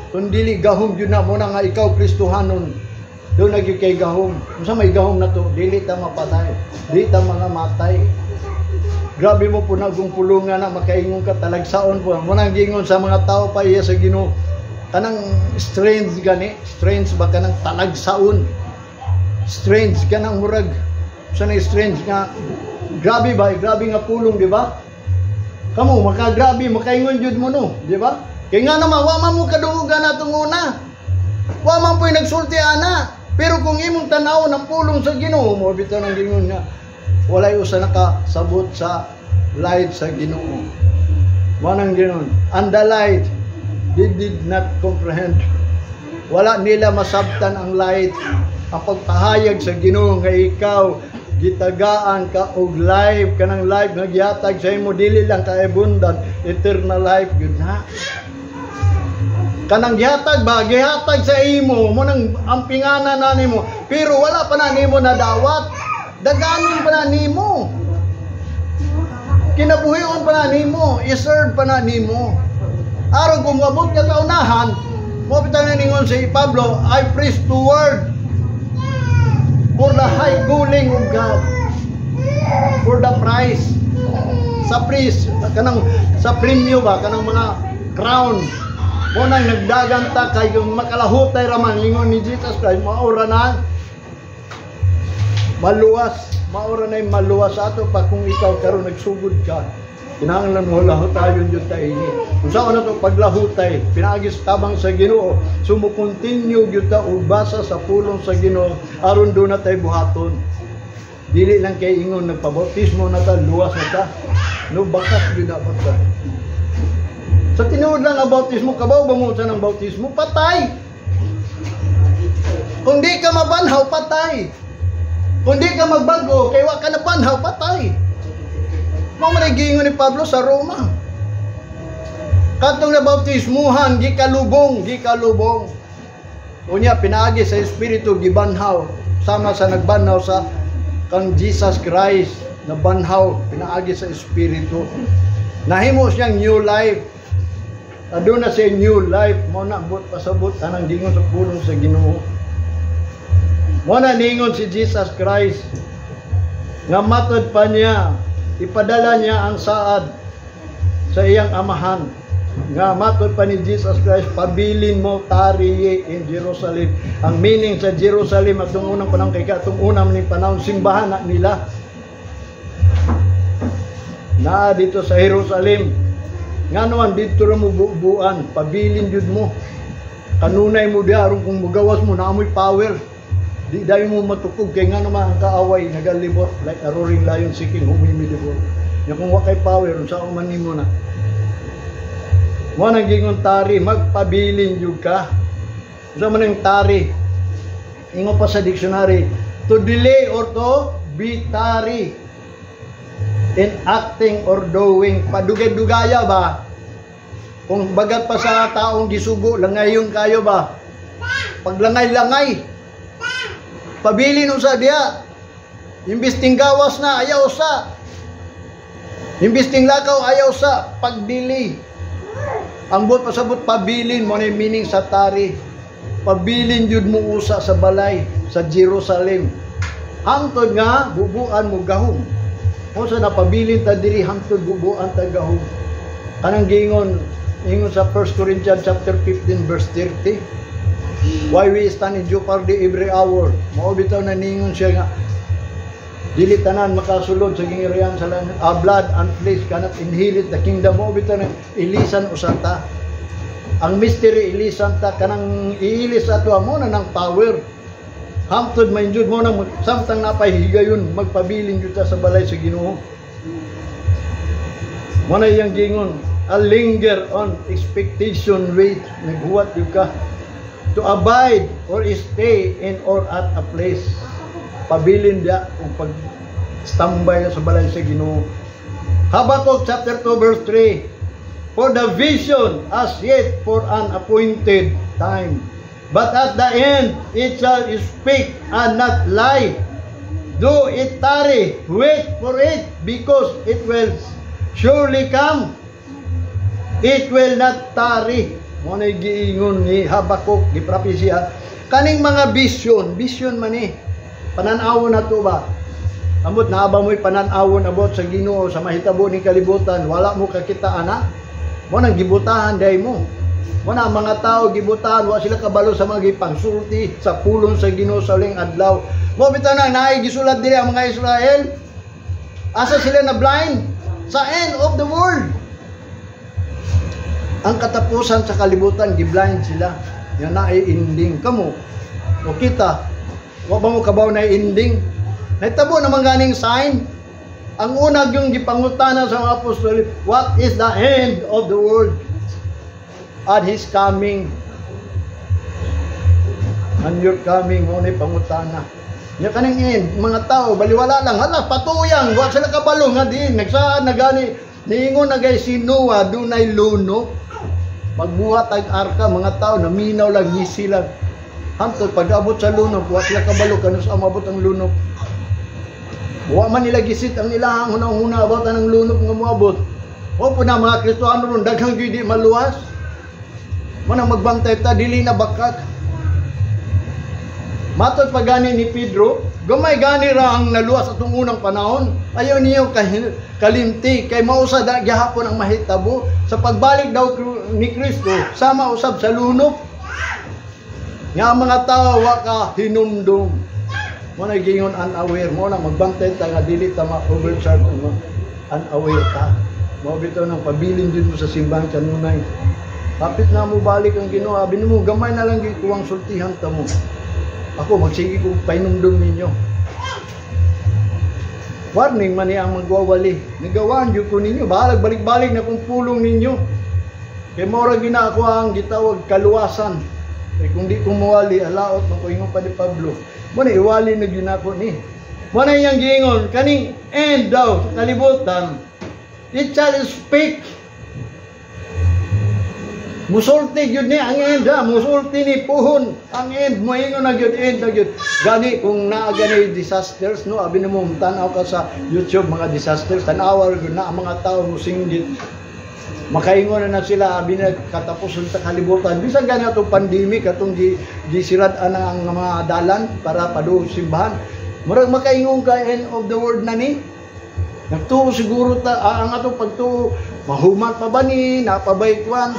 kun dili gahom jud na. Mo na nga ikaw Kristohanon, do na gyud kay gahom. Unsa may gahom na to? Dili ta mapatay, dili ta mga matay. Grabe mo po na kung pulungan na makaingon ka talagsaon po. Mo nang gingon sa mga tao pa iya sa Ginoo, kanang strange gani, strange ba, kanang talagsaon, strange kanang murag sa na strange nga grabe ba, grabe nga pulong, di ba? Kamo makagrabe, makaingon jud mo, no, di ba? Kay nga naman wa man mo kadungogan atong una, wa man po'y nagsulti ana. Pero kung imong tan-aw ng pulong sa Ginoo mo, bitaw nang gingon nga walay usa nakasabot sa light sa Ginoo. Mo nang ginon, and the light they did not comprehend. Wala nila masabtan ang light, ang pagpahayag sa Ginoo nga ikaw gitagaan ka og life, kanang life nga gihatag sa imo dili lang ka abundant, eternal life gyud na. Kanang gihatag ba, gihatag sa imo mo nang ang pingana na nimo, pero wala pa na nimo nadawat. Daganon pa na nimo, kinabuhion pa na nimo, i-serve pa na nimo aron kung moabot ka sa unahan mo. Bitaw na ningon si Pablo, "I press toward for the high calling of God, for the prize." Sa prize, kanang sa premyo ba, kanang mga crown. Mo nang nagdagan ta kay kung makalahutay ra man, lingon ni Jesus Christ, maura na maluwas, maura na maluwas ato pa. Kung ikaw karon nagsugod ka, kinahanglan mo lahutayon jud ta ini. Kung saan na to paglahutay, pinaagi sa tabang sa Ginoo, sumo-continue gyud ta og basa sa pulong sa Ginoo aron do na tay buhaton. Dili lang kay ingon nagpabautismo na ta, luwas na ta. No, bakas gyud dapat ta. Sa tinuod lang ang bautismo, kabaw ba mo sa ng bautismo? Patay! Kung di ka mabanhaw, patay. Kung di ka magbago, kay wa ka nabanhaw, patay. Mao man giingon ni Pablo sa Roma. Katong nabautismuhan, gikalubong, gikalubong. Unya pinaagi sa Espiritu gibanhaw sama sa nagbanhaw sa kang Jesus Christ, nabanhaw pinaagi sa Espiritu. Nahimo siyang new life. Aduna siya new life, mao na but pasabot anang gingon sa pulong sa Ginoo. Mao na ningon si Jesus Christ nga matod pa niya, ipadala niya ang saad sa iyang amahan. Nga matod pa ni Jesus Christ, pabilin mo, tarry ye in Jerusalem. Ang meaning sa Jerusalem atong unang panahon, kay katong unang ning panahon simbahan na nila. Na dito sa Jerusalem. Nga naman dito ra mo bubuan, pabilin jud mo. Kanunay mo diha aron kung mugawas mo naa mo'y power. Di dayon mo matukog kay nga naman ang kaaway nagalibot like a roaring lion seeking whom he may devour. Nya kung wa kay power, unsa man nimo na? Mo nang gingon tarry, magpabilin jud ka. Unsa man ang tarry? Ingon pa sa dictionary, to delay or to be tarry in acting or doing. Padugay-dugaya ba? Kung bagat pa sa taong gisugo, langayon kayo ba? Paglangay-langay. Pabilin usa diha. Imbis gawas na, ayaw sa. Imbis lakaw, ayaw sa. Pagdili. Ang buot pasabot, pabilin mo na yung meaning sa tarry. Pabilin jud mo usa sa balay sa Jerusalem. Hangtod nga bubuan mo gahom. Kung sa napabilin ta diri hangtod bubuan ta gahom. Kanang giingon ingon sa 1 Corinthians chapter 15 verse 30. Why we stand in jeopardy every hour. Mao bitaw na ningon siya nga dili tanan makasulod sa gingharian sa langit. Blood and flesh cannot inherit the kingdom. Mao bitaw na ilisan usa ta. Ang mystery, ilisan ta, kanang iilis ato mo na ng power. Hangtod mainjud mo nang samtang napahigayon, magpabilin jud ta sa balay sa Ginoo. Mo na iyang gingon, a linger on, expectation, wait, naghuwat jud ka. To abide or stay in or at a place. Pabilin dia kung pag standby ka sa balay sa Ginoo. Habakkuk chapter 2 verse 3. For the vision as yet for an appointed time. But at the end it shall speak and not lie. Though it tarry, wait for it, because it will surely come. It will not tarry. Mo na giingon ni Habakuk, gipropesya. Kaning mga vision, vision man ni. Pananawon na to ba? Amot naa ba mo'y pananawon about sa Ginoo, sa mahitabo ni kalibutan, wala mo kakita ana? Mo nang gibutahan day mo. Mo na ang mga tao gibutahan, wa sila kabalo sa mga gipangsulti sa pulong sa Ginoo sa uling adlaw. Mo bitaw na naay gisulat diri ang mga Israel. Asa sila na blind? Sa end of the world. Ang katapusan sa kalibutan, giblind sila. Yan na ay ending. Kamo, o kita, wa ba mo kabaw na ending? Nahitabo naman ganing sign. Ang unag yung gipangutana sa mga apostol, "What is the end of the world?" And his coming. And your coming, mo na pangutana. Nya kaning end, mga tao, baliwala lang, hala, patuyang, wa sila kabalo nga din, nagsaan na gani, niingon na gay si Noah, dunay lunok. Magbuhat ag arka, mga tao, naminaw lang, ngisi lang. Hantod, pag-abot sa lunok, wa sila kabalo, kanus umabot ang lunok. Wa man nila gisit ang ilahang hunang-huna about ang lunok nga moabot. O po na mga Kristohano ron, daghang gyud di maluwas. Manang magbantay ta, dili na bakak. Matod pa gani ni Pedro, gamay gani ra ang naluwas atong unang panahon. Ayaw niyo kalimti kay mausa da gihapon ang mahitabo sa pagbalik daw ni Kristo, sama usab sa lunok. Nga ang mga tao wa ka hinumdum. Mo na gingon unaware mo na magbantay ta nga dili ta ma-overcharge mo, unaware ta. Mao bitaw nang pabilin jud mo sa simbahan kanunay. Hapit na mo balik ang Ginoo, abi nimo gamay na lang gyud kuwang sultihan ta mo. Ako magsige kog pahinumdum ninyo. Warning man niya ang magwawali. Nagawaan jud ko ninyo, bahalag balik-balik na kung pulong ninyo. Kay mao ra gyud ako ang gitawag kaluwasan. Kay kung di ko mawali, alaot man ko, ingon pa ni Pablo. Mo na iwali na gyud nako ni. Mo na iyang giingon kaning end daw sa kalibutan. It shall speak. Musulti gyud ni ang end ha, musulti ni puhon ang end, moingon na gyud, end na gyud. Gani kung naa gani disasters no, abi nimo tan-aw ka sa YouTube mga disasters, tan-awa gyud na ang mga tao musinggit. Makaingon na na sila, abi na katapuson sa kalibutan. Bisan gani atong pandemic, atong gi gisirad ang mga dalan para paduol simbahan. Murag makaingon ka end of the world na ni. Nagtuo siguro ta ang atong pagtuo, mahuman pa ba ni, napabay kwan.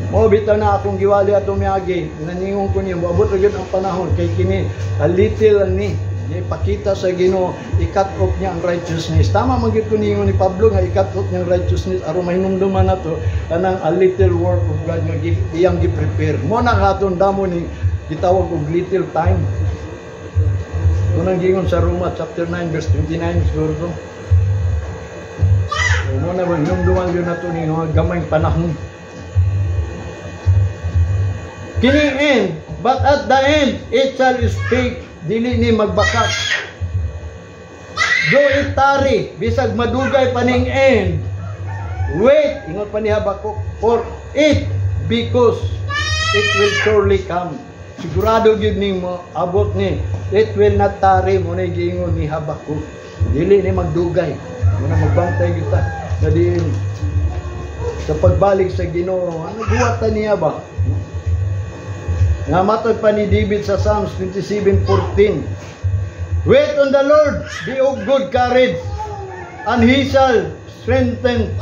Mo bitaw na akong giwali atong miagi. Naningon ko niyo, moabot ra gyud ang panahon kay kini a little ni. Ipakita sa Ginoo, i-cut off niya ang righteousness. Tama man gyud ko ningon ni Pablo nga i-cut off niya ang righteousness aron mahinumduman nato kanang a little work of God nga iyang gi-prepare. Mo na katong damo ni gitawag og little time. Unang gingon sa Roma chapter 9 verse 29 siguro to. So, mo na hinumduman gyud nato ni nga gamayng panahon. Kini end, but at the end, it shall speak, dili ni magbakak. Though it tarry, bisag madugay pa ning end, wait, ingon pa ni Habakuk, for it, because it will surely come. Sigurado gyud nimo abot ni. It will not tarry, mo na giingon ni Habakuk. Dili ni magdugay. Mo na magbantay gyud ta. Na diin sa pagbalik sa Ginoo, ano buhatan niya ba? Nga matod pa ni David sa Psalms 27:14. "Wait on the Lord, be of good courage, and He shall strengthen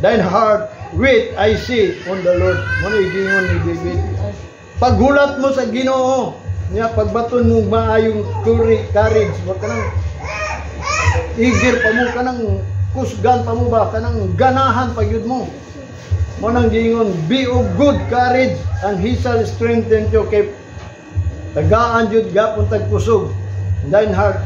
thine heart. Wait, I say, on the Lord." Mo na giingon ni David. Paghulat mo sa Ginoo, niya pagbaton mo maayong courage, wa kanang eager pa mo, kanang kusgan pa mo ba, kanang ganahan pa gyud mo. Mo nang giingon, "Be of good courage and He shall strengthen you," kay tagaan jud gapon tag kusog thine heart.